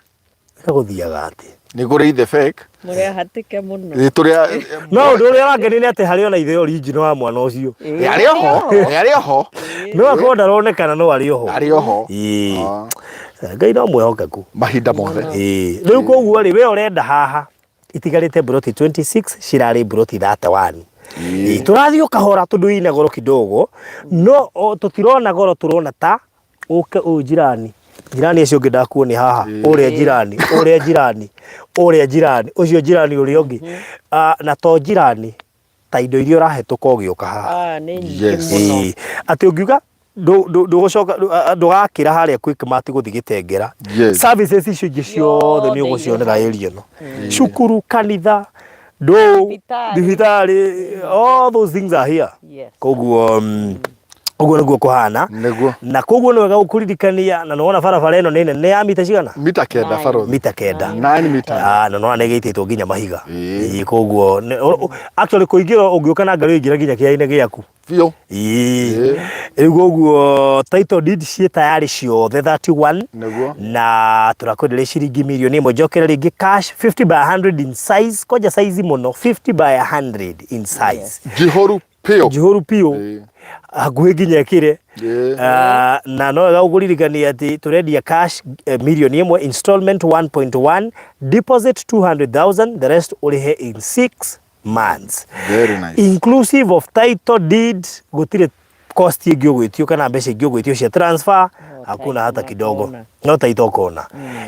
Speaker 1: Gũthiaga atĩ.
Speaker 3: Nĩ kũrĩ ithe fake.
Speaker 2: Mũrĩ ahatĩke mũno.
Speaker 3: Nĩ tũrĩ
Speaker 1: No ũndũ ũrĩa ũrangenia nĩ atĩ harĩ ona ithe original wa mwana ũcio.
Speaker 3: Ĩ, arĩ oho. Ĩ, arĩ oho.
Speaker 1: No akorwo ndaronekana no arĩ oho.
Speaker 3: Arĩ oho.
Speaker 1: Ĩĩ.
Speaker 3: Ah.
Speaker 1: Ngai no mwĩhokeku.
Speaker 3: Mahinda mothe.
Speaker 1: Ĩĩ. Rĩu koguo rĩ, we ũrenda haha itigarĩte mburoti 26 cirarĩ mburoti 31. Ĩĩ. Tũrathiĩ o kahora tondũ ina goro kidogo no tũtirona goro tũrona ta ũke ũyũ jirani jirani ũcio ũngĩ ndakuonia haha ũrĩa jirani ũrĩa jirani ũrĩa jirani ũcio jirani ũrĩa ũngĩ. Na to jirani ta indo iria ũrahĩtũka ũgĩũka haha.
Speaker 2: Ah, nĩ nyingĩ
Speaker 3: Yes.
Speaker 2: mũno.
Speaker 1: Ĩĩ. Atĩ ũngiuga ndũgũcoka ndũgakĩra harĩa Quickmart gũthiĩ Gĩtengera.
Speaker 3: Yes.
Speaker 1: Services icio ingĩ ciothe nĩ ũgũcionera area ĩno. Cukuru, kanitha, ndũ,
Speaker 2: Thibitarĩ.
Speaker 1: thibitarĩ, all those things are here.
Speaker 2: Yes.
Speaker 1: Koguo Ũguo nĩguo kũhana.
Speaker 3: Nĩguo.
Speaker 1: Na koguo nĩ wega gũkũririkania na nĩwona barabara ĩno nĩ nene ya mita cigana?
Speaker 3: Mita 9 barothi.
Speaker 1: Mita 9.
Speaker 3: 9 meters.
Speaker 1: Ah, na nĩwona nĩ ĩgĩitĩtwo nginya mahiga.
Speaker 3: Ĩĩ.
Speaker 1: Ĩĩ, koguo actually kũingĩra ũngĩũka na ngari ũingĩra nginya kĩaya-inĩ gĩaku.
Speaker 3: Biũ.
Speaker 1: Ĩĩ. Rĩu koguo title deed ciĩ tayarĩ ciothe 31.
Speaker 3: Nĩguo.
Speaker 1: Na tũrakwenderia ciringi mirioni 1. Njokere rĩngĩ cash 50 by 100 in size, kwanja size mũno 50 by 100 in size.
Speaker 3: Njihũru piũ.
Speaker 1: Njihũru piũ.
Speaker 3: Ĩĩ.
Speaker 1: Hakuhĩ nginya ĩkĩre.
Speaker 3: Ĩĩ.
Speaker 1: Na no wega gũkũririkania atĩ tũrendia cash mirioni 1, installment 1.1, deposit 200,000, the rest ũrĩhe in 6 months.
Speaker 3: Very nice.
Speaker 1: Inclusive of title deed, gũtirĩ cost ĩngĩ ũgwĩtio kana mbeca ingĩ ũgwĩtio cia transfer, hakuna hata kidogo. No title ũkona.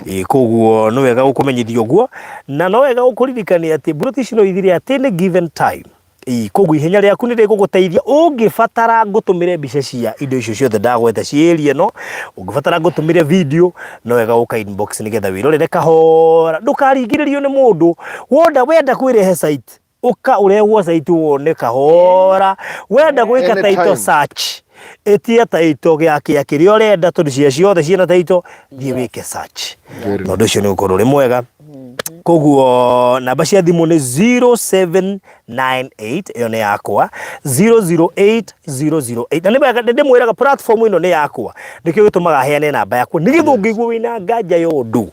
Speaker 1: Ĩĩ, koguo nĩ wega gũkũmenyithia ũguo, na no wega gũkũririkania atĩ mburoti ici no ithire at any given time. Ĩĩ, koguo ihenya rĩaku nĩ rĩgũgũteithia. Ũngĩbatara ngũtũmĩre mbica cia indo icio ciothe ndagweta ciĩ area ĩno, ũngĩbatara ngũtũmĩre video, no wega ũka inbox nĩgetha wĩrorere kahora, ndũkaringĩrĩrio nĩ mũndũ. Wona wenda kwĩrehe site, ũka ũrehwo site wone kahora. Wenda gwĩka
Speaker 3: Anytime.
Speaker 1: title search, ĩtia title gĩa kĩa kĩrĩa ũrenda, tondũ cia ciothe ciĩna title, thiĩ wĩke search.
Speaker 3: Very
Speaker 1: Na ũndũ ũcio nĩ ũgũkorwo ũrĩ mwega. Koguo namba cia thimũ nĩ 0798, ĩyo nĩ yakwa, 008008. Na nĩ wega ndĩmwĩraga platform ĩno nĩ yakwa, nĩkĩo gĩtũmaga heane namba yakwa, nĩgetha ũngĩigua wĩna nganja ya ũndũ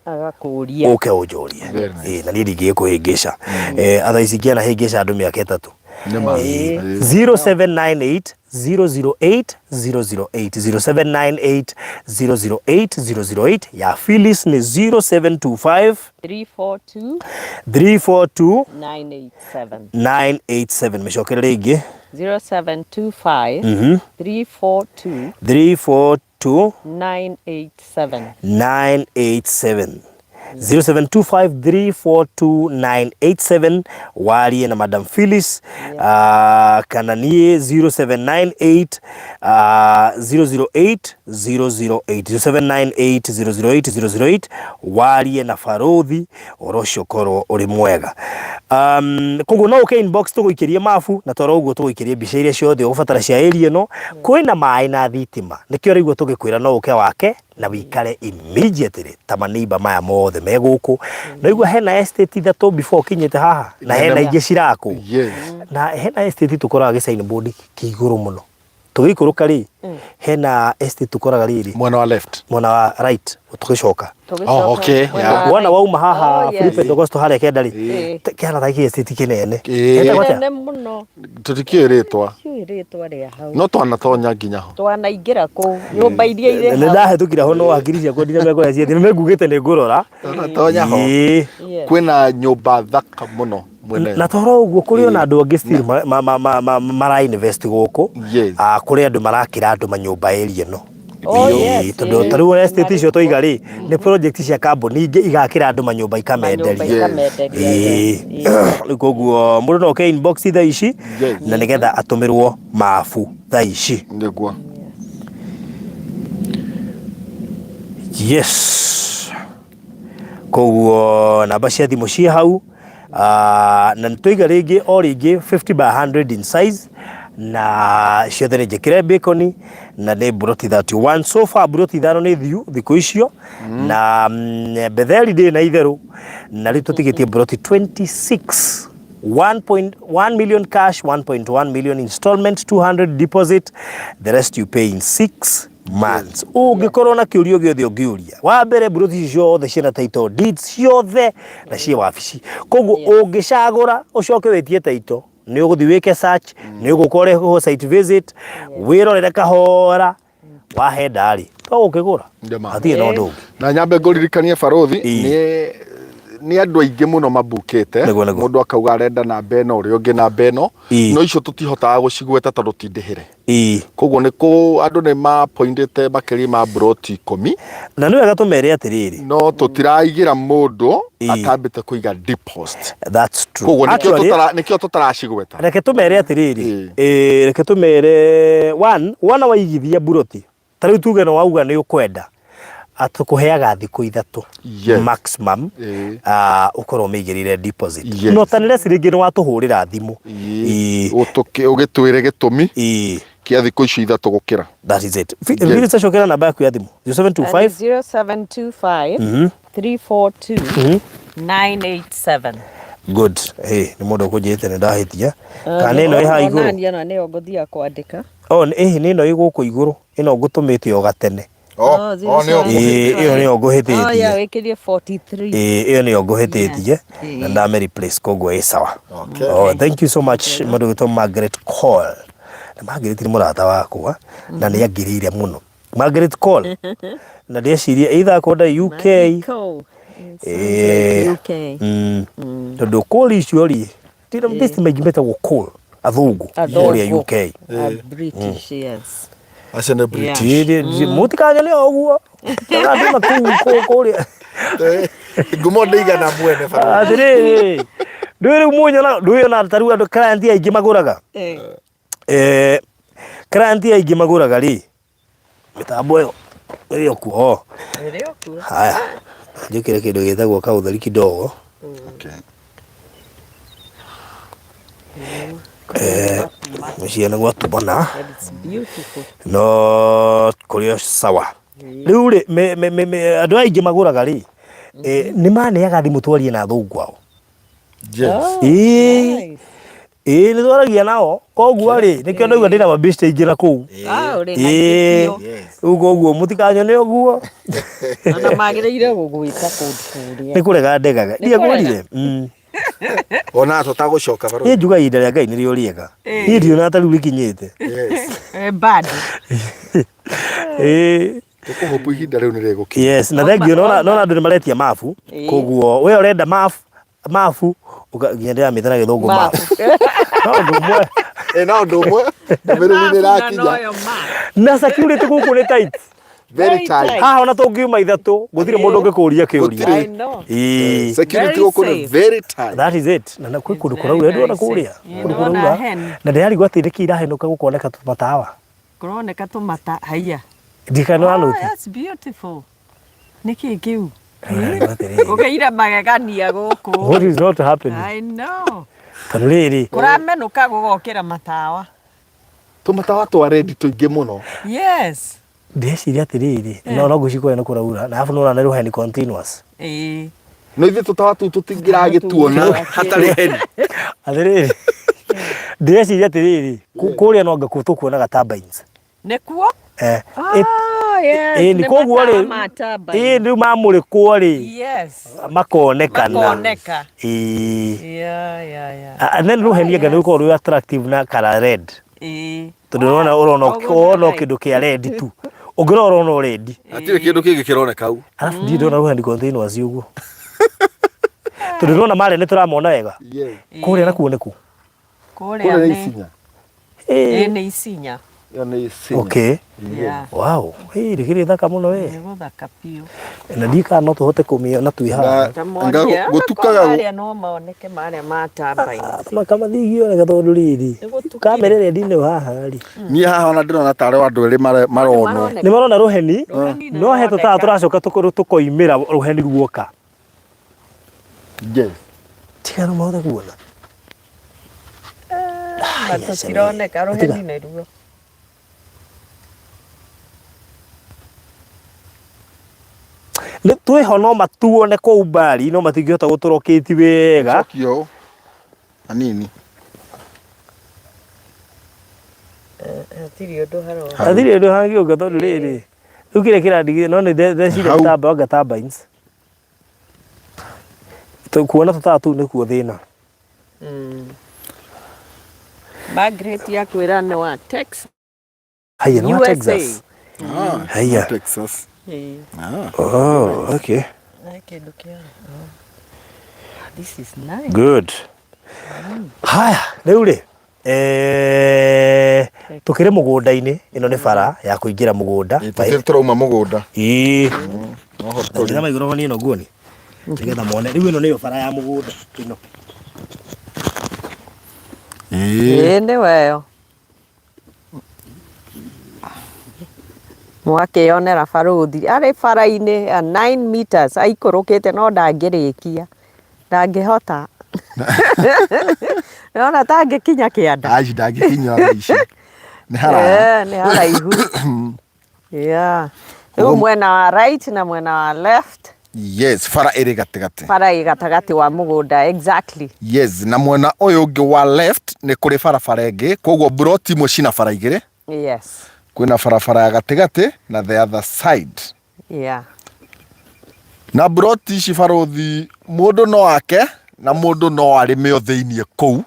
Speaker 2: agakũria
Speaker 1: ũke ũnjũrie.
Speaker 3: Very nice.
Speaker 1: Ĩĩ, na niĩ ndingĩkũhĩngĩca. Thaa ici ingĩanahĩngĩca andũ mĩaka 3.
Speaker 3: Nĩ ma.
Speaker 1: Ĩĩ. 0798 008 008, 0798 008 008. Ya Phyllis nĩ 0725
Speaker 2: 342
Speaker 1: 342
Speaker 2: 987.
Speaker 1: 987. Mĩcokere rĩngĩ.
Speaker 2: 0725 342
Speaker 1: 342
Speaker 2: 987.
Speaker 1: 987. 0725 342 987. Warie na Madam Phyllis, kana niĩ 0798 008 008, 0798 008 008. Warie na Barothi, ũhoro ũcio ũkorwo ũrĩ mwega. Koguo no ũke inbox tũgũikĩrie mabu, na twara ũguo tũgũikĩrie mbica iria ciothe ũgũbatara cia area ĩno. Kwĩna maĩ na thitima, nĩkĩo ũraigua tũgĩkwĩra no ũke wake na wikare immediately ta maneiba maya mothe me gũkũ. Na igua hena estate 3 before ũkinyĩte haha, na hena ingĩ cirakwo.
Speaker 3: Yes.
Speaker 1: Na hena estate tũkoraga gĩ signboard kĩ igũrũ mũno. Tũgĩikũrũka rĩ, hena estate tũkoraga rĩrĩ
Speaker 3: mwena wa left,
Speaker 1: mwena wa right tũgĩcoka.
Speaker 3: Oh, okay. Yeah.
Speaker 1: Wona wauma haha
Speaker 2: Oh, yes.
Speaker 1: Free Pentecostal harĩa kenda rĩ,
Speaker 2: Ĩĩ.
Speaker 1: kĩhana ta estate kĩnene.
Speaker 3: Ĩĩ.
Speaker 1: Hetagwo atĩa?
Speaker 2: Nene mũno.
Speaker 3: Tũtikĩũĩ rĩtwa.
Speaker 2: Tiũĩ rĩtwa rĩa hau.
Speaker 3: No twanatonya nginya ho.
Speaker 2: Twanaingĩra kũu nyũmba iria irĩ
Speaker 1: Nĩ
Speaker 2: hau.
Speaker 1: ndahĩtũkire ho no hakiri ciakwa ndinamekũrĩa ciathiĩ, nĩ mengugĩte nĩ ngũrora.
Speaker 3: Twanatonya ho.
Speaker 1: Ĩĩ.
Speaker 2: Yes.
Speaker 3: Kwĩna nyũmba thaka mũno mwena.
Speaker 1: Na toro ũguo kũrĩ ona andũ angĩ still mara invest gũkũ.
Speaker 3: Yes.
Speaker 1: Ah, kũrĩ andũ marakĩra andũ manyũmba area ĩno.
Speaker 2: Oh,
Speaker 1: Ĩĩ,
Speaker 2: yes,
Speaker 1: tondũ
Speaker 2: ĩĩ.
Speaker 1: ta rĩu estate icio twaiga rĩ, nĩ project cia kambuni ingĩ igakĩra andũ manyũmba
Speaker 2: Manyũmba
Speaker 1: ikamenderia.
Speaker 2: ikamenderia,
Speaker 1: Ĩĩ.
Speaker 2: yes. Ĩĩ.
Speaker 1: Rĩu koguo mũndũ no oke inbox thaa ici
Speaker 3: Yes.
Speaker 1: na nĩgetha atũmĩrwo mabu thaa ici.
Speaker 3: Nĩguo.
Speaker 1: Yes. Koguo namba cia thimũ ciĩ hau, na nĩtwaiga rĩngĩ o rĩngĩ 50 by 100 in size, na ciothe nĩ njĩkĩre bacon, na nĩ mburoti 31. So far mburoti 5 nĩ thiu thikũ icio, na Betheli ndĩrĩ na itherũ, na rĩu tũtigĩtie mburoti 26. 1.1 million cash, 1.1 million installment, 200 deposit, the rest you pay in 6 months. Ũngĩkorwo na kĩũria gĩothe ũngĩũria, wa mbere mburoti ici ciothe ciĩna title deeds ciothe na ciĩ wabici, koguo ũngĩcagũra ũcoke wĩtie title, nĩ ũgũthiĩ wĩke search, nĩ ũgũka ũrehwo site visit, wĩrorere kahora, wahenda rĩ to gũkĩgũra,
Speaker 3: Nĩma.
Speaker 1: hatirĩ na ũndũ ũngĩ.
Speaker 3: Na nyambe ngũririkanie barothi,
Speaker 1: Ĩĩ.
Speaker 3: nĩ andũ aingĩ mũno mabukĩte.
Speaker 1: Nĩguo, nĩguo.
Speaker 3: Mũndũ akauga arenda namba ĩno, ũrĩa ũngĩ namba ĩno.
Speaker 1: Ĩĩ.
Speaker 3: No icio tũtihotaga gũcigweta tondũ ti ndĩhĩre.
Speaker 1: Ĩĩ.
Speaker 3: Koguo nĩ kũ andũ nĩ mapoindĩte makĩria ma mburoti 10.
Speaker 1: Na nĩ wega tũmere atĩrĩrĩ,
Speaker 3: no tũtiraigĩra mũndũ
Speaker 1: Ĩĩ.
Speaker 3: atambĩte kũiga deposit.
Speaker 1: That's true.
Speaker 3: Koguo nĩkĩo
Speaker 1: Actually,
Speaker 3: nĩkĩo tũtaracigweta.
Speaker 1: Reke tũmere atĩrĩrĩ,
Speaker 3: Ĩĩ.
Speaker 1: Reke tũmere one, wona waigithia mburoti ta rĩu tuge no wauga nĩ ũkwenda, atũkũheaga thikũ 3
Speaker 3: Yes.
Speaker 1: maximum,
Speaker 3: Ĩĩ.
Speaker 1: ũkorwo ũmĩigĩrĩire deposit.
Speaker 3: Yes.
Speaker 1: No ta nĩ rĩngĩ nĩ watũhũrĩra thimũ.
Speaker 3: Ĩĩ.
Speaker 1: Ĩĩ.
Speaker 3: Ũgĩtwĩre gĩtũmi.
Speaker 1: Ĩĩ.
Speaker 3: Kĩa thikũ icio ithatũ gũkĩra.
Speaker 1: That is it. Phyllis, cokera namba yaku ya thimũ. 0725
Speaker 2: 0725 342 987.
Speaker 1: Good. Hey, nĩ mũndũ ũkũnjĩrĩte nĩ ndahĩtia. Kana nĩ ĩno ĩ haha igũrũ?
Speaker 2: Onania na nĩyo ngũthiaga kwandĩka.
Speaker 1: Oh, ĩhĩ nĩ ĩno ĩ gũkũ igũrũ. Ĩno ngũtũmĩte o gatene.
Speaker 3: Oh,
Speaker 2: Oh,
Speaker 3: oh, nĩyo
Speaker 1: Ĩĩ, ĩyo nĩyo
Speaker 2: Oh,
Speaker 1: ngũhĩtĩtie.
Speaker 2: yeah, wĩkĩrie 43.
Speaker 1: Ĩĩ, ĩyo nĩyo ngũhĩtĩtie na ndame replace koguo ĩ sawa.
Speaker 3: Okay.
Speaker 1: Oh, thank you so much mũndũ gwĩtwo Margaret Cole. Na Margaret nĩ mũrata wakwa na nĩ angĩrĩire mũno. Margaret Cole. Na ndĩreciria either akorwo ndarĩ UK.
Speaker 2: Cool. It sounds like UK.
Speaker 1: Tondũ Cole icio rĩ, ti maingĩ metagwo Cole, athũngũ kũrĩa
Speaker 2: Athũngũ.
Speaker 1: UK.
Speaker 2: British, yes.
Speaker 3: Acio nĩ British.
Speaker 1: Mũtikanyone o ũguo. Andũ na kũu kũrĩa.
Speaker 3: Ngumo ndĩigana mwene bara.
Speaker 1: Atĩrĩrĩ, ndũĩ rĩu mũnyona, ndũĩ ona ta rĩu andũ client aingĩ magũraga.
Speaker 2: Eh.
Speaker 1: Client aingĩ magũraga rĩ, mĩtambo ĩyo ĩrĩ o kuo. Oh.
Speaker 2: Ĩrĩ o kuo.
Speaker 1: Haya, njĩkĩre kĩndũ gĩtagwo kaũtheri kidogo.
Speaker 3: Okay.
Speaker 1: Mũciĩ nĩ gwatumana.
Speaker 2: But it's beautiful.
Speaker 1: No kũrĩ o sawa. Rĩu rĩ, andũ aingĩ magũraga rĩ, nĩ maneaga thimũ twarie na athũngũ ao.
Speaker 3: Yes.
Speaker 2: Oh,
Speaker 1: Ĩĩ.
Speaker 2: nice.
Speaker 1: Ĩĩ nĩ twaragia nao, koguo rĩ, nĩkĩo ndaigua ndĩna mabĩcte aingĩ na kũu.
Speaker 2: Ah, ũrĩ na
Speaker 1: Ĩĩ,
Speaker 2: gĩtĩo.
Speaker 3: Yes.
Speaker 1: rĩu koguo mũtikanyone ũguo.
Speaker 2: Ona magĩrĩire gũgwĩta kũndũ kũrĩa.
Speaker 1: Nĩ kũrega ndegaga.
Speaker 2: Nĩ kũrega?
Speaker 1: Ndiakwĩrire.
Speaker 3: Ona tũtagũcoka bara.
Speaker 1: Niĩ njugaga ihinda rĩa Ngai nĩrĩo rĩega. Niĩ ndionaga ta rĩu rĩkinyĩte.
Speaker 3: Yes.
Speaker 2: Eh, bado.
Speaker 1: Ĩĩ.
Speaker 3: Tũkũhopu ihinda rĩu nĩ rĩgũkinya.
Speaker 1: Yes, na thank you. Nona nona andũ nĩ maretia mabu.
Speaker 2: Ĩĩ.
Speaker 1: Koguo we ũrenda mabu, mabu nginya ndĩramĩta na gĩthũngũ mabu. No ũndũ ũmwe.
Speaker 3: Eh, no ũndũ ũmwe ndũmĩrĩri nĩ
Speaker 2: Na
Speaker 3: ĩrakinya.
Speaker 2: noyo map.
Speaker 1: Na security gũkũ nĩ tight.
Speaker 3: Very
Speaker 2: Very
Speaker 3: tight.
Speaker 2: tight.
Speaker 1: Haha ona tũngiuma ithatũ gũtirĩ mũndũ ũngĩkũria kĩũria.
Speaker 3: Gũtirĩ.
Speaker 2: I know.
Speaker 1: Ĩĩ.
Speaker 3: Security
Speaker 2: Very
Speaker 3: gũkũ nĩ
Speaker 2: safe.
Speaker 3: very tight.
Speaker 1: That is it. Na kwĩ kũndũ
Speaker 2: It's
Speaker 1: kũraura,
Speaker 2: very,
Speaker 1: ndũrona
Speaker 2: very
Speaker 1: kũrĩa.
Speaker 2: safe.
Speaker 1: Kũndũ
Speaker 2: Nĩwona
Speaker 1: kũraura.
Speaker 2: hen.
Speaker 1: Na ndĩrarigwo atĩ nĩkĩ irahenũka gũkoneka tũmatawa.
Speaker 2: Kũroneka tũmata haiya.
Speaker 1: Ndikana
Speaker 2: Oh,
Speaker 1: wanũti.
Speaker 2: that's beautiful. Nĩkĩ kĩu?
Speaker 1: Ndĩrarigwo atĩrĩrĩ.
Speaker 2: Ũkĩire magegania gũkũ.
Speaker 1: What is not happening?
Speaker 2: I know.
Speaker 1: Tondũ rĩrĩ,
Speaker 2: Kũramenũka gũgokĩra matawa.
Speaker 3: Tũmatawa twa red tũingĩ mũno.
Speaker 2: Yes.
Speaker 1: Ndĩreciria atĩrĩrĩ, no no ngwĩciria kũrĩa nĩ kũraura, na arabu nĩũrona nĩ rũheni continuous.
Speaker 2: Ĩĩ.
Speaker 3: No ithuĩ tũtawa tũu tũtingĩragĩtuona hatarĩ heni.
Speaker 1: Atĩrĩrĩ, ndĩreciria atĩrĩrĩ, kũrĩa no anga tũkuonaga turbines.
Speaker 2: Nĩkuo?
Speaker 1: Eh,
Speaker 2: Ah, yes.
Speaker 1: ĩĩ, nĩ koguo rĩ,
Speaker 2: matawa ma turbine.
Speaker 1: ĩĩ, rĩu mamũrĩkwo rĩ,
Speaker 2: Yes.
Speaker 1: makonekana.
Speaker 2: Makoneka.
Speaker 1: Ĩĩ.
Speaker 2: Yeah, yeah.
Speaker 1: And then rũheni anga nĩ rũkoragwo rwĩ attractive na colour red.
Speaker 2: Ĩĩ.
Speaker 1: Tondũ ũrona ũrona
Speaker 2: Koguo
Speaker 1: ũrona
Speaker 2: nĩ
Speaker 1: kĩndũ kĩa red tu. Ũngĩrora ũrona o red.
Speaker 3: Hatirĩ kĩndũ kĩngĩ kĩroneka hau.
Speaker 1: Arabu ndirĩ ndona rũheni continuous ũguo. Tondũ ndĩrona marĩa nĩ tũramona wega.
Speaker 3: Yes.
Speaker 1: Kũrĩa nakuo nĩkũ?
Speaker 2: Kũrĩa
Speaker 3: Kũrĩa nĩ
Speaker 2: nĩ
Speaker 3: isinya.
Speaker 2: Ĩĩ nĩ isinya.
Speaker 3: Ĩyo nĩ isinya.
Speaker 1: Okay.
Speaker 2: Yeah.
Speaker 1: Wow. Hey, rĩkĩrĩ thaka mũno we.
Speaker 2: Nĩ gũthaka biũ.
Speaker 1: Na ndiũĩ kana no tũhote kũmĩona twĩ haha.
Speaker 2: Ta
Speaker 3: Nga
Speaker 2: moria,
Speaker 3: gũtukaga
Speaker 2: marĩa no moneke marĩa ma turbines.
Speaker 1: Makamathigioneka tondũ rĩrĩ.
Speaker 2: Nĩ gũtukire.
Speaker 1: Kamera ĩrĩa ndineo haha rĩ.
Speaker 3: Niĩ haha ona ndĩrona tarĩ o andũ erĩ maronwo.
Speaker 2: Maroneka.
Speaker 1: Nĩ marona rũheni
Speaker 2: Rũheni nĩ
Speaker 1: no he tũtawa
Speaker 2: rũroneka.
Speaker 1: tũracoka tũkoimĩra rũheni ruoka.
Speaker 3: Yes.
Speaker 1: Tiga no mahote kuona.
Speaker 2: Ma tũtironeka rũheni nĩruo.
Speaker 1: Nĩ twĩho no matuone kũu mbari no matingĩhota gũtũrokĩti wega.
Speaker 3: Cokio ũũ. Hanini.
Speaker 2: Hatirĩ ũndũ harona.
Speaker 1: Hatirĩ ũndũ hangĩũka tondũ rĩrĩ. Rĩu kĩrĩa kĩrandigithia no nĩ ndeciria
Speaker 3: Hau.
Speaker 1: tamba anga turbines. Kuona tũtawa tũu nĩkuo thĩna.
Speaker 2: Margaret akwĩra nĩ wa Texas.
Speaker 1: Haiya nĩ wa
Speaker 2: USA.
Speaker 1: Texas.
Speaker 3: Ah,
Speaker 1: Haiya.
Speaker 3: Texas.
Speaker 2: Ĩĩ.
Speaker 3: Ah.
Speaker 1: Oh, okay.
Speaker 2: Nĩ kĩndũ kĩa. Oh. This is nice.
Speaker 1: Good. Haya, rĩu rĩ, tũkĩrĩ mũgũnda-inĩ, ĩno nĩ bara ya kũingĩra mũgũnda.
Speaker 3: Ĩ, tũtirĩ tũrauma mũgũnda.
Speaker 1: Ĩĩ.
Speaker 3: Noho tũrĩ.
Speaker 1: Njĩra maigũrũ ĩno nguoni. Nĩgetha mone. Rĩu ĩno nĩyo bara ya mũgũnda ĩno.
Speaker 3: Ĩĩ.
Speaker 2: Ĩĩ nĩwe ĩyo. Mwakĩyonera barũthi arĩ bara-inĩ ya 9 meters aikũrũkĩte no ndangĩrĩkia ndangĩhota Nĩwona ta angĩkinya kĩanda
Speaker 3: Ai ndangĩkinya thaa ici. Nĩ haraya.
Speaker 2: Eh, nĩ haraihu. Yeah. Rĩu mwena wa right na mwena wa left.
Speaker 3: Yes, bara ĩrĩ gatagatĩ.
Speaker 2: Bara ĩ gatagatĩ wa mũgũnda exactly.
Speaker 3: Yes, na mwena ũyũ ũngĩ wa left nĩ kũrĩ barabara ĩngĩ, koguo mburoti imwe cina bara igĩrĩ.
Speaker 2: Yes.
Speaker 3: Kwĩna barabara ya gatagatĩ na the other side.
Speaker 2: Yeah.
Speaker 3: Na mburoti ici barũthi mũndũ no ake na mũndũ no arĩme o thĩiniĩ kũu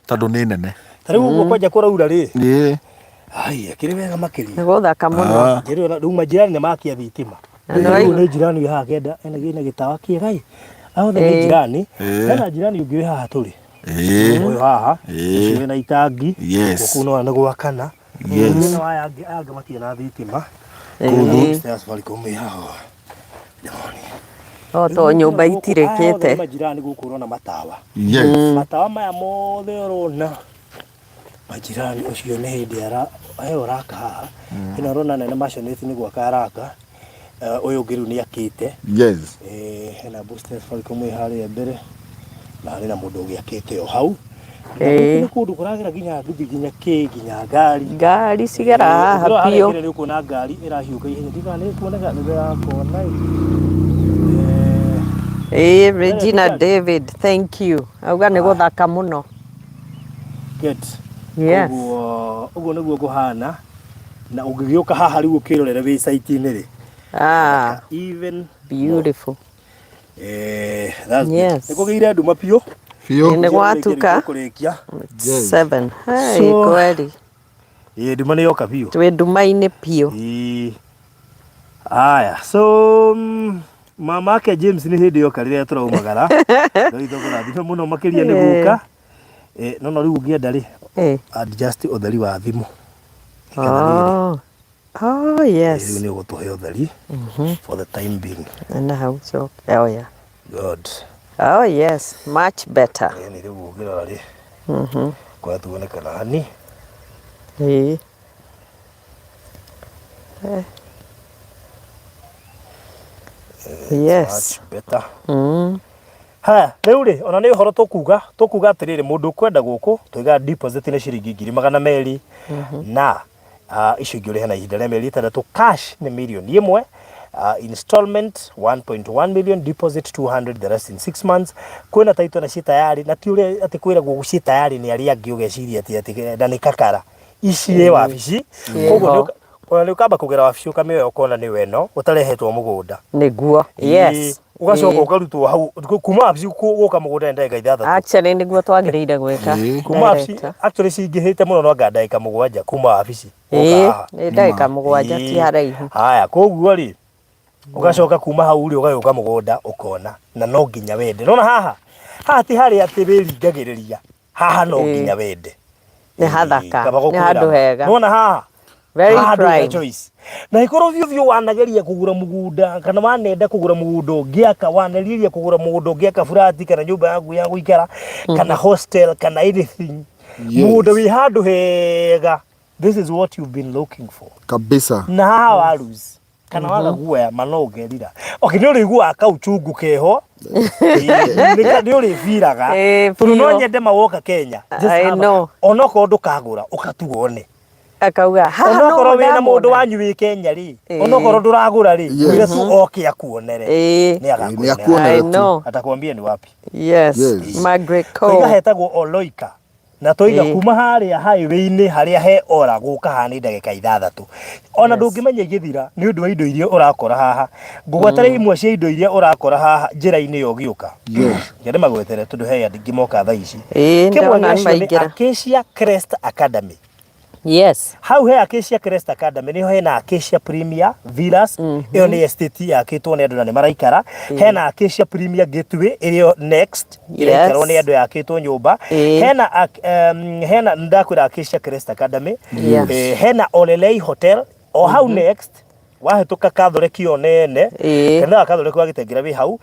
Speaker 3: tondũ nĩ nene.
Speaker 1: Ta rĩu ũguo kwanja kũraura rĩ.
Speaker 3: Ĩĩ.
Speaker 1: Ai, akĩrĩ wega makĩria.
Speaker 2: Nĩ gũthaka mũno.
Speaker 3: Ah.
Speaker 1: Njĩrĩ rĩu majirani nĩ makia thitima.
Speaker 2: Na nĩ
Speaker 1: Rĩu nĩ jirani wĩ haha kenda ena gĩna gĩtawa kĩega ĩ. Aya othe nĩ
Speaker 2: Ĩĩ.
Speaker 1: jirani.
Speaker 3: Ĩĩ.
Speaker 1: Hena jirani ũngĩ wĩ haha tũrĩ.
Speaker 3: Ĩĩ.
Speaker 1: Ũyũ haha.
Speaker 3: Ĩĩ.
Speaker 1: Ũcio wĩna itangi.
Speaker 3: Yes.
Speaker 1: Gũkũ no nĩ gwakana.
Speaker 3: Yes.
Speaker 1: Mwena wa aya angĩ aya angĩ matirĩ na thitima.
Speaker 2: Ĩĩ.
Speaker 1: Ya Safaricom ĩ haha. Ndĩrona.
Speaker 2: No to nyũmba
Speaker 1: Aya othe nĩ
Speaker 2: itirĩkĩte.
Speaker 1: majirani gũkũ ũrona matawa.
Speaker 3: Yes.
Speaker 1: Matawa maya mothe ũrona majirani ũcio nĩ hĩndĩ ara he ũraka haha ĩno ũrona nene maconeti nĩ gwaka araka. Eh, ũyũ ũngĩ rĩu nĩ akĩte.
Speaker 3: Yes.
Speaker 1: Eh, hena booster Safaricom ĩ harĩa mbere na harĩ na mũndũ ũngĩ akĩte o hau. Na
Speaker 2: Ĩĩ.
Speaker 1: gũkũ nĩ kũndũ kũragera nginya nduthi nginya kĩ nginya ngari.
Speaker 2: Ngari cigera haha
Speaker 1: Ũngĩrora harĩa
Speaker 2: biũ.
Speaker 1: mbere nĩ ũkuona ngari ĩrahiũka ihenya ndikana nĩ kuoneka nĩ ndĩrakuona ĩ. Eh,
Speaker 2: Ĩĩ, Regina David, thank you. Auga nĩ gũthaka mũno.
Speaker 1: Good.
Speaker 2: Yes.
Speaker 1: Ũguo ũguo nĩguo kũhana na ũngĩgĩũka haha rĩu ũkĩrorere wĩ site-inĩ rĩ.
Speaker 2: Ah,
Speaker 1: Even
Speaker 2: beautiful.
Speaker 1: eh, that's good.
Speaker 2: Yes.
Speaker 1: Nĩ kũgĩire nduma biũ.
Speaker 3: Biũ.
Speaker 2: Nĩ gwatuka.
Speaker 1: Kũrĩkia.
Speaker 3: Yes.
Speaker 2: Seven. Hey,
Speaker 1: So-
Speaker 2: kweli.
Speaker 1: Ĩĩ nduma nĩ yoka biũ.
Speaker 2: Twĩ nduma-inĩ biũ.
Speaker 1: Ĩĩ. Aya, so mama ake James nĩ hĩndĩ yoka rĩrĩa tũraumagara. Ngai tũkũrathime mũno makĩria nĩ gũka. Eh, no no rĩu ũngĩenda rĩ adjust ũtheri wa thimũ. Nĩgetha rĩrĩ,
Speaker 2: Oh. Oh,
Speaker 1: rĩu
Speaker 2: yes.
Speaker 1: nĩ ũgũtũhe ũtheri for the time being.
Speaker 2: Na hau so. Oh, yeah.
Speaker 1: Good.
Speaker 2: Oh, yes. Much better.
Speaker 1: Ĩni rĩu ũngĩrora rĩ kwa tuonekana hani.
Speaker 2: Ĩĩ. Eh. Yes.
Speaker 1: Much better. Haya, rĩu rĩ, ona nĩ ũhoro tũkuga, tũkuga atĩrĩrĩ, mũndũ ũkwenda gũkũ, tũigaga deposit nĩ ciringi 200,000, na icio ingĩ ũrĩhe na ihinda rĩa mĩeri ĩtandatũ, cash nĩ mirioni 1, installment 1.1 million, deposit 200, the rest in 6 months. Kwĩna title na ciĩ tayari, na ti ũrĩa atĩ kwĩragwo ciĩ tayari nĩ arĩa angĩ ũgeciria atĩ atĩ na nĩ kakara. Ici ĩ wabici, koguo nĩ ona nĩ ũkamba kũgera wabici ũkamĩoya ũkona nĩwe ĩno, ũtarehetwo mũgũnda.
Speaker 2: Nĩguo. Yes.
Speaker 1: Ũgacoka ũkarutwo hau kuma wabici gũka mũgũnda nĩ ndagĩka 6.
Speaker 2: Actually nĩguo twagĩrĩire gwĩka.
Speaker 1: Kuma wabici
Speaker 2: Director.
Speaker 1: actually cingĩhĩte mũno no anga ndagĩka 7 kuma wabici gũka
Speaker 2: Ĩĩ,
Speaker 1: haha.
Speaker 2: nĩ ndagĩka 7 ti haraihu.
Speaker 1: Haya, koguo rĩ ũgacoka kuma hau rĩ ũgagĩũka mũgũnda ũkona na no nginya wende. Nona haha haha ti harĩa atĩ wĩringagĩrĩria, haha no nginya wende.
Speaker 2: Nĩ hathaka,
Speaker 1: Kaba
Speaker 2: nĩ
Speaker 1: gũkwĩra
Speaker 2: handũ hega.
Speaker 1: Nona haha
Speaker 2: Very
Speaker 1: haha ndũrĩ na
Speaker 2: prime.
Speaker 1: choice. Na ikorwo biũ biũ wanageria kũgũra mũgũnda kana wanenda kũgũra mũgũnda ũngĩaka, wanerirĩria kũgũra mũgũnda ũngĩaka burati kana nyũmba yaku ya gũikara kana hostel kana anything.
Speaker 3: Yes.
Speaker 1: Mũgũnda wĩ handũ hega. This is what you've been looking for.
Speaker 3: Kabisa.
Speaker 1: Na haha wa lose kana waga guoya ma no ũngerira. Okay, nĩ ũrĩiguaga kauchungu keho. Nĩ ũrĩbiraga.
Speaker 2: Ĩĩ,
Speaker 1: Tondũ no
Speaker 2: biũ.
Speaker 1: nyende ma woka Kenya. Just
Speaker 2: I
Speaker 1: have a-
Speaker 2: know.
Speaker 1: Onokorwo ndũkagũra ũka tu wone.
Speaker 2: Akauga haha no
Speaker 1: Onokorwo wĩna mũndũ
Speaker 2: ndamwona.
Speaker 1: wanyu wĩ Kenya rĩ,
Speaker 2: Ĩĩ.
Speaker 1: onokorwo ndũragũra rĩ,
Speaker 3: Yes.
Speaker 1: mwĩre tu oke akuonere.
Speaker 2: Ĩĩ.
Speaker 1: Nĩ
Speaker 3: Nĩ
Speaker 1: agakuonera.
Speaker 3: akuonere
Speaker 2: I
Speaker 3: tu.
Speaker 2: know.
Speaker 1: Atakwambia ni wapi.
Speaker 2: Yes.
Speaker 3: Yes.
Speaker 2: Margaret
Speaker 1: Toiga
Speaker 2: Cole.
Speaker 1: hetagwo Oloika. Na toiga
Speaker 2: Ĩĩ.
Speaker 1: kuma harĩa highway-inĩ harĩa he ora gũka haha nĩ ndagĩka 6. Ona
Speaker 2: Yes.
Speaker 1: ndũngĩmenya igĩthira nĩ ũndũ wa indo iria ũrakora haha. Ngũgwetere imwe cia indo iria ũrakora haha njĩra-inĩ ĩyo ũgĩũka.
Speaker 3: Yes.
Speaker 1: Reke ndĩmagwetere tondũ he andũ aingĩ moka thaa ici.
Speaker 2: Ĩĩ,
Speaker 1: Kĩmwe
Speaker 2: ndona nĩ
Speaker 1: gĩacio nĩ
Speaker 2: maingĩra.
Speaker 1: Acacia Crest Academy.
Speaker 2: Yes.
Speaker 1: Hau he Acacia Crest Academy niho hena Acacia Premier Villas. Ĩyo nĩ estate yakĩtwo nĩ andũ na nĩ maraikara. Hena Acacia Premier Gateway ĩrĩo next ĩraikarwo nĩ andũ yakĩtwo nyũmba. Hena hena ndakwĩra Acacia Crest Academy.
Speaker 2: Yes.
Speaker 1: Hena Olelei Hotel o hau next wahĩtũka Catholic ĩyo nene. Kanitha wa Catholic wa Gĩtengera wĩ hau.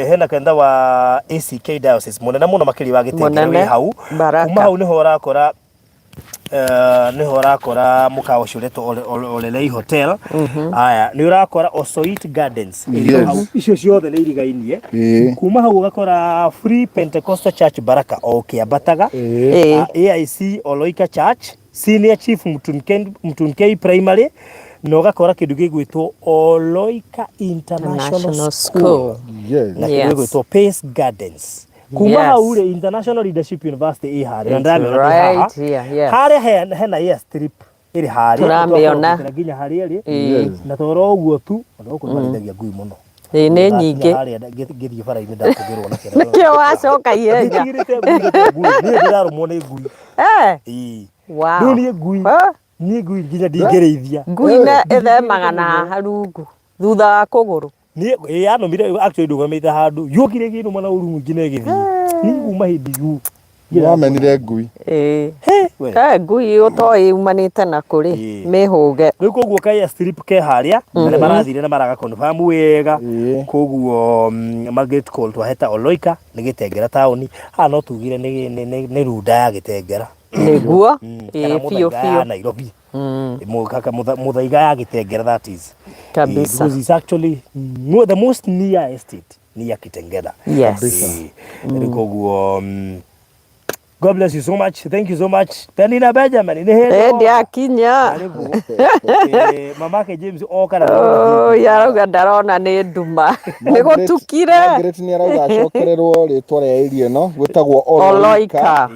Speaker 1: Hena kanitha wa ACK Diocese mũnene mũno makĩria wa Gĩtengera wĩ
Speaker 2: Mũnene,
Speaker 1: hau.
Speaker 2: Baraka.
Speaker 1: Kuma hau nĩho ũrakora Nĩho ũrakora mũkawa ũcio ũretwo Olelei Hotel. Aya, nĩ ũrakora Osoit Gardens ĩrĩ hau. Icio ciothe nĩ irigainie. Kuma hau ũgakora Free Pentecostal Church Baraka o ũkĩambataga. AIC Oloika Church, Senior Chief Mtunkei Primary, na ũgakora kĩndũ gĩgwĩtwo Oloika International
Speaker 2: National
Speaker 1: School
Speaker 2: School.
Speaker 1: Na kĩndũ gĩgwĩtwo Pace Gardens. Kuma hau rĩ, International Leadership University ĩ harĩa na
Speaker 2: It's
Speaker 1: ndĩramĩona ndĩ haha.
Speaker 2: right here, yes.
Speaker 1: Harĩa hena airstrip ĩrĩ harĩa.
Speaker 2: Tũramĩona.
Speaker 1: Tũkĩra nginya harĩa ĩrĩ. Na toro ũguo tu, ona gũkũ nĩmarĩithagia ngui mũno.
Speaker 2: Ĩĩ, nĩ
Speaker 1: Ndakinya
Speaker 2: nyingĩ.
Speaker 1: harĩa ngĩthiĩ bara-inĩ ndakũgĩrwo na kĩrĩa.
Speaker 2: Nĩkĩo wacoka ihenya.
Speaker 1: Nditigĩrĩte ngui, ndĩte ngui. Niĩ ndĩrarũmwo nĩ ngui. Ĩĩ. Rĩu niĩ ngui, niĩ ngui nginya ndingĩrĩithia.
Speaker 2: Ngui na ĩthemaga na haha rungu thutha wa kũgũrũ.
Speaker 1: Niĩ ĩĩ yanũmire, actually ndũgamĩte handũ yũkire ĩkĩnũma na ũru mũingĩ na ĩgĩthiĩ. Niĩ kuma hĩndĩ yu
Speaker 3: Nĩwamenire ngui.
Speaker 2: Ĩĩ.
Speaker 1: He, we.
Speaker 2: He ngui ũtoĩ umanĩte na kũrĩ mĩhũge.
Speaker 1: Rĩu koguo ka airstrip ke harĩa na nĩ marathire na maraga confirm wega. Koguo Margaret Call twaheta Oloika nĩ Gĩtengera taũni. Haha no tugire nĩ Runda ya Gĩtengera.
Speaker 2: Nĩguo.
Speaker 1: Kana
Speaker 2: Ĩĩ, biũ
Speaker 1: Mũthaiga ya
Speaker 2: biũ.
Speaker 1: Nairobi. Mũthaiga ya Gĩtengera, that is.
Speaker 2: Kabisa.
Speaker 1: Because it's actually no, the most near estate ni ya Kitengela. Rĩu koguo God bless you so much. Thank you so much. Penina Benjamin nĩ hĩndĩ
Speaker 2: Hĩndĩ akinya.
Speaker 1: Karibu. Mamake James oka na
Speaker 2: Oi, arauga ndarona nĩ nduma. Nĩ gũtukire.
Speaker 3: Margaret nĩ arauga acokererwo rĩtwa rĩa area ĩno, gwĩtagwo Oloika.
Speaker 2: Oloika.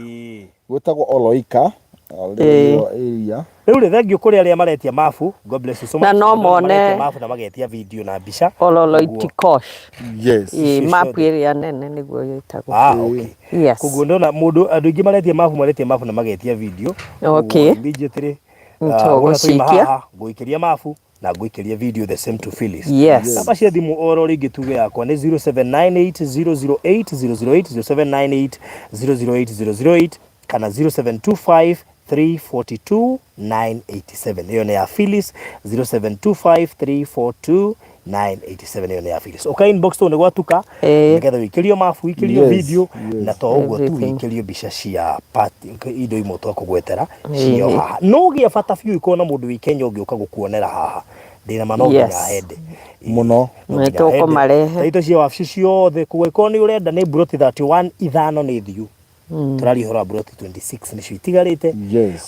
Speaker 3: Gwĩtagwo Oloika. Nĩyo area.
Speaker 1: Rĩu rĩ, thengiũ kũrĩ arĩa maretia mabu. God bless you so much.
Speaker 2: Na no
Speaker 1: Andũ arĩa maretia
Speaker 2: mone
Speaker 1: mabu na magetia video na mbica.
Speaker 2: Ololoitikosh.
Speaker 3: Yes.
Speaker 2: Ĩĩ, map ĩrĩa nene nĩguo ĩtagwo.
Speaker 1: Ah, okay.
Speaker 2: Yes.
Speaker 1: Koguo ndona mũndũ, andũ aingĩ maretia mabu, maretia mabu na magetia video.
Speaker 2: Okay.
Speaker 1: Koguo immediately wona twaima
Speaker 2: Nĩtũgũcikia.
Speaker 1: haha ngũikĩria mabu na ngũikĩria video, the same to Phyllis.
Speaker 2: Yes.
Speaker 1: Namba cia thimũ oro rĩngĩ tuge yakwa nĩ 0798 008 008, 0798 008 008 kana 0725 342 987. Ĩyo nĩ ya Phyllis, 0725 342 987, ĩyo nĩ ya Phyllis. Ũka inbox tũ nĩ gwatuka nĩgetha wĩikĩrio mabu, wĩikĩrio video na to ũguo tu,
Speaker 2: Everything.
Speaker 1: wĩikĩrio mbica cia party, indo imwe twakũgwetera cio haha. No gĩa bata biũ ikorwo na mũndũ wĩ Kenya ũngĩũka gũkuonera haha, ndĩna ma no nginya hende
Speaker 3: Mũno.
Speaker 1: No nginya hende.
Speaker 2: Nĩtũkũmarehe.
Speaker 1: Taito cia wabici ciothe kũgĩkorwo nĩ ũrenda nĩ mburoti 31, ithano nĩ thiu. Tũraria ũhoro wa mburoti 26 nĩcio itigarĩte.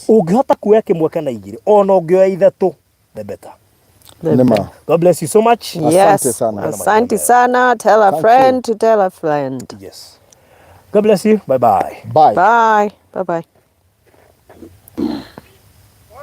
Speaker 1: Ũngĩhota kuoya kĩmwe kana igĩrĩ, ona ũngĩoya ithatũ, the better.
Speaker 3: Nĩma.
Speaker 1: God bless you so much.
Speaker 2: Yes.
Speaker 3: Asante sana.
Speaker 2: Asante sana. Tell a
Speaker 3: Thank
Speaker 2: friend to tell a friend.
Speaker 1: Yes. God bless you. Bye bye.
Speaker 3: Bye.
Speaker 2: Bye. Bye bye.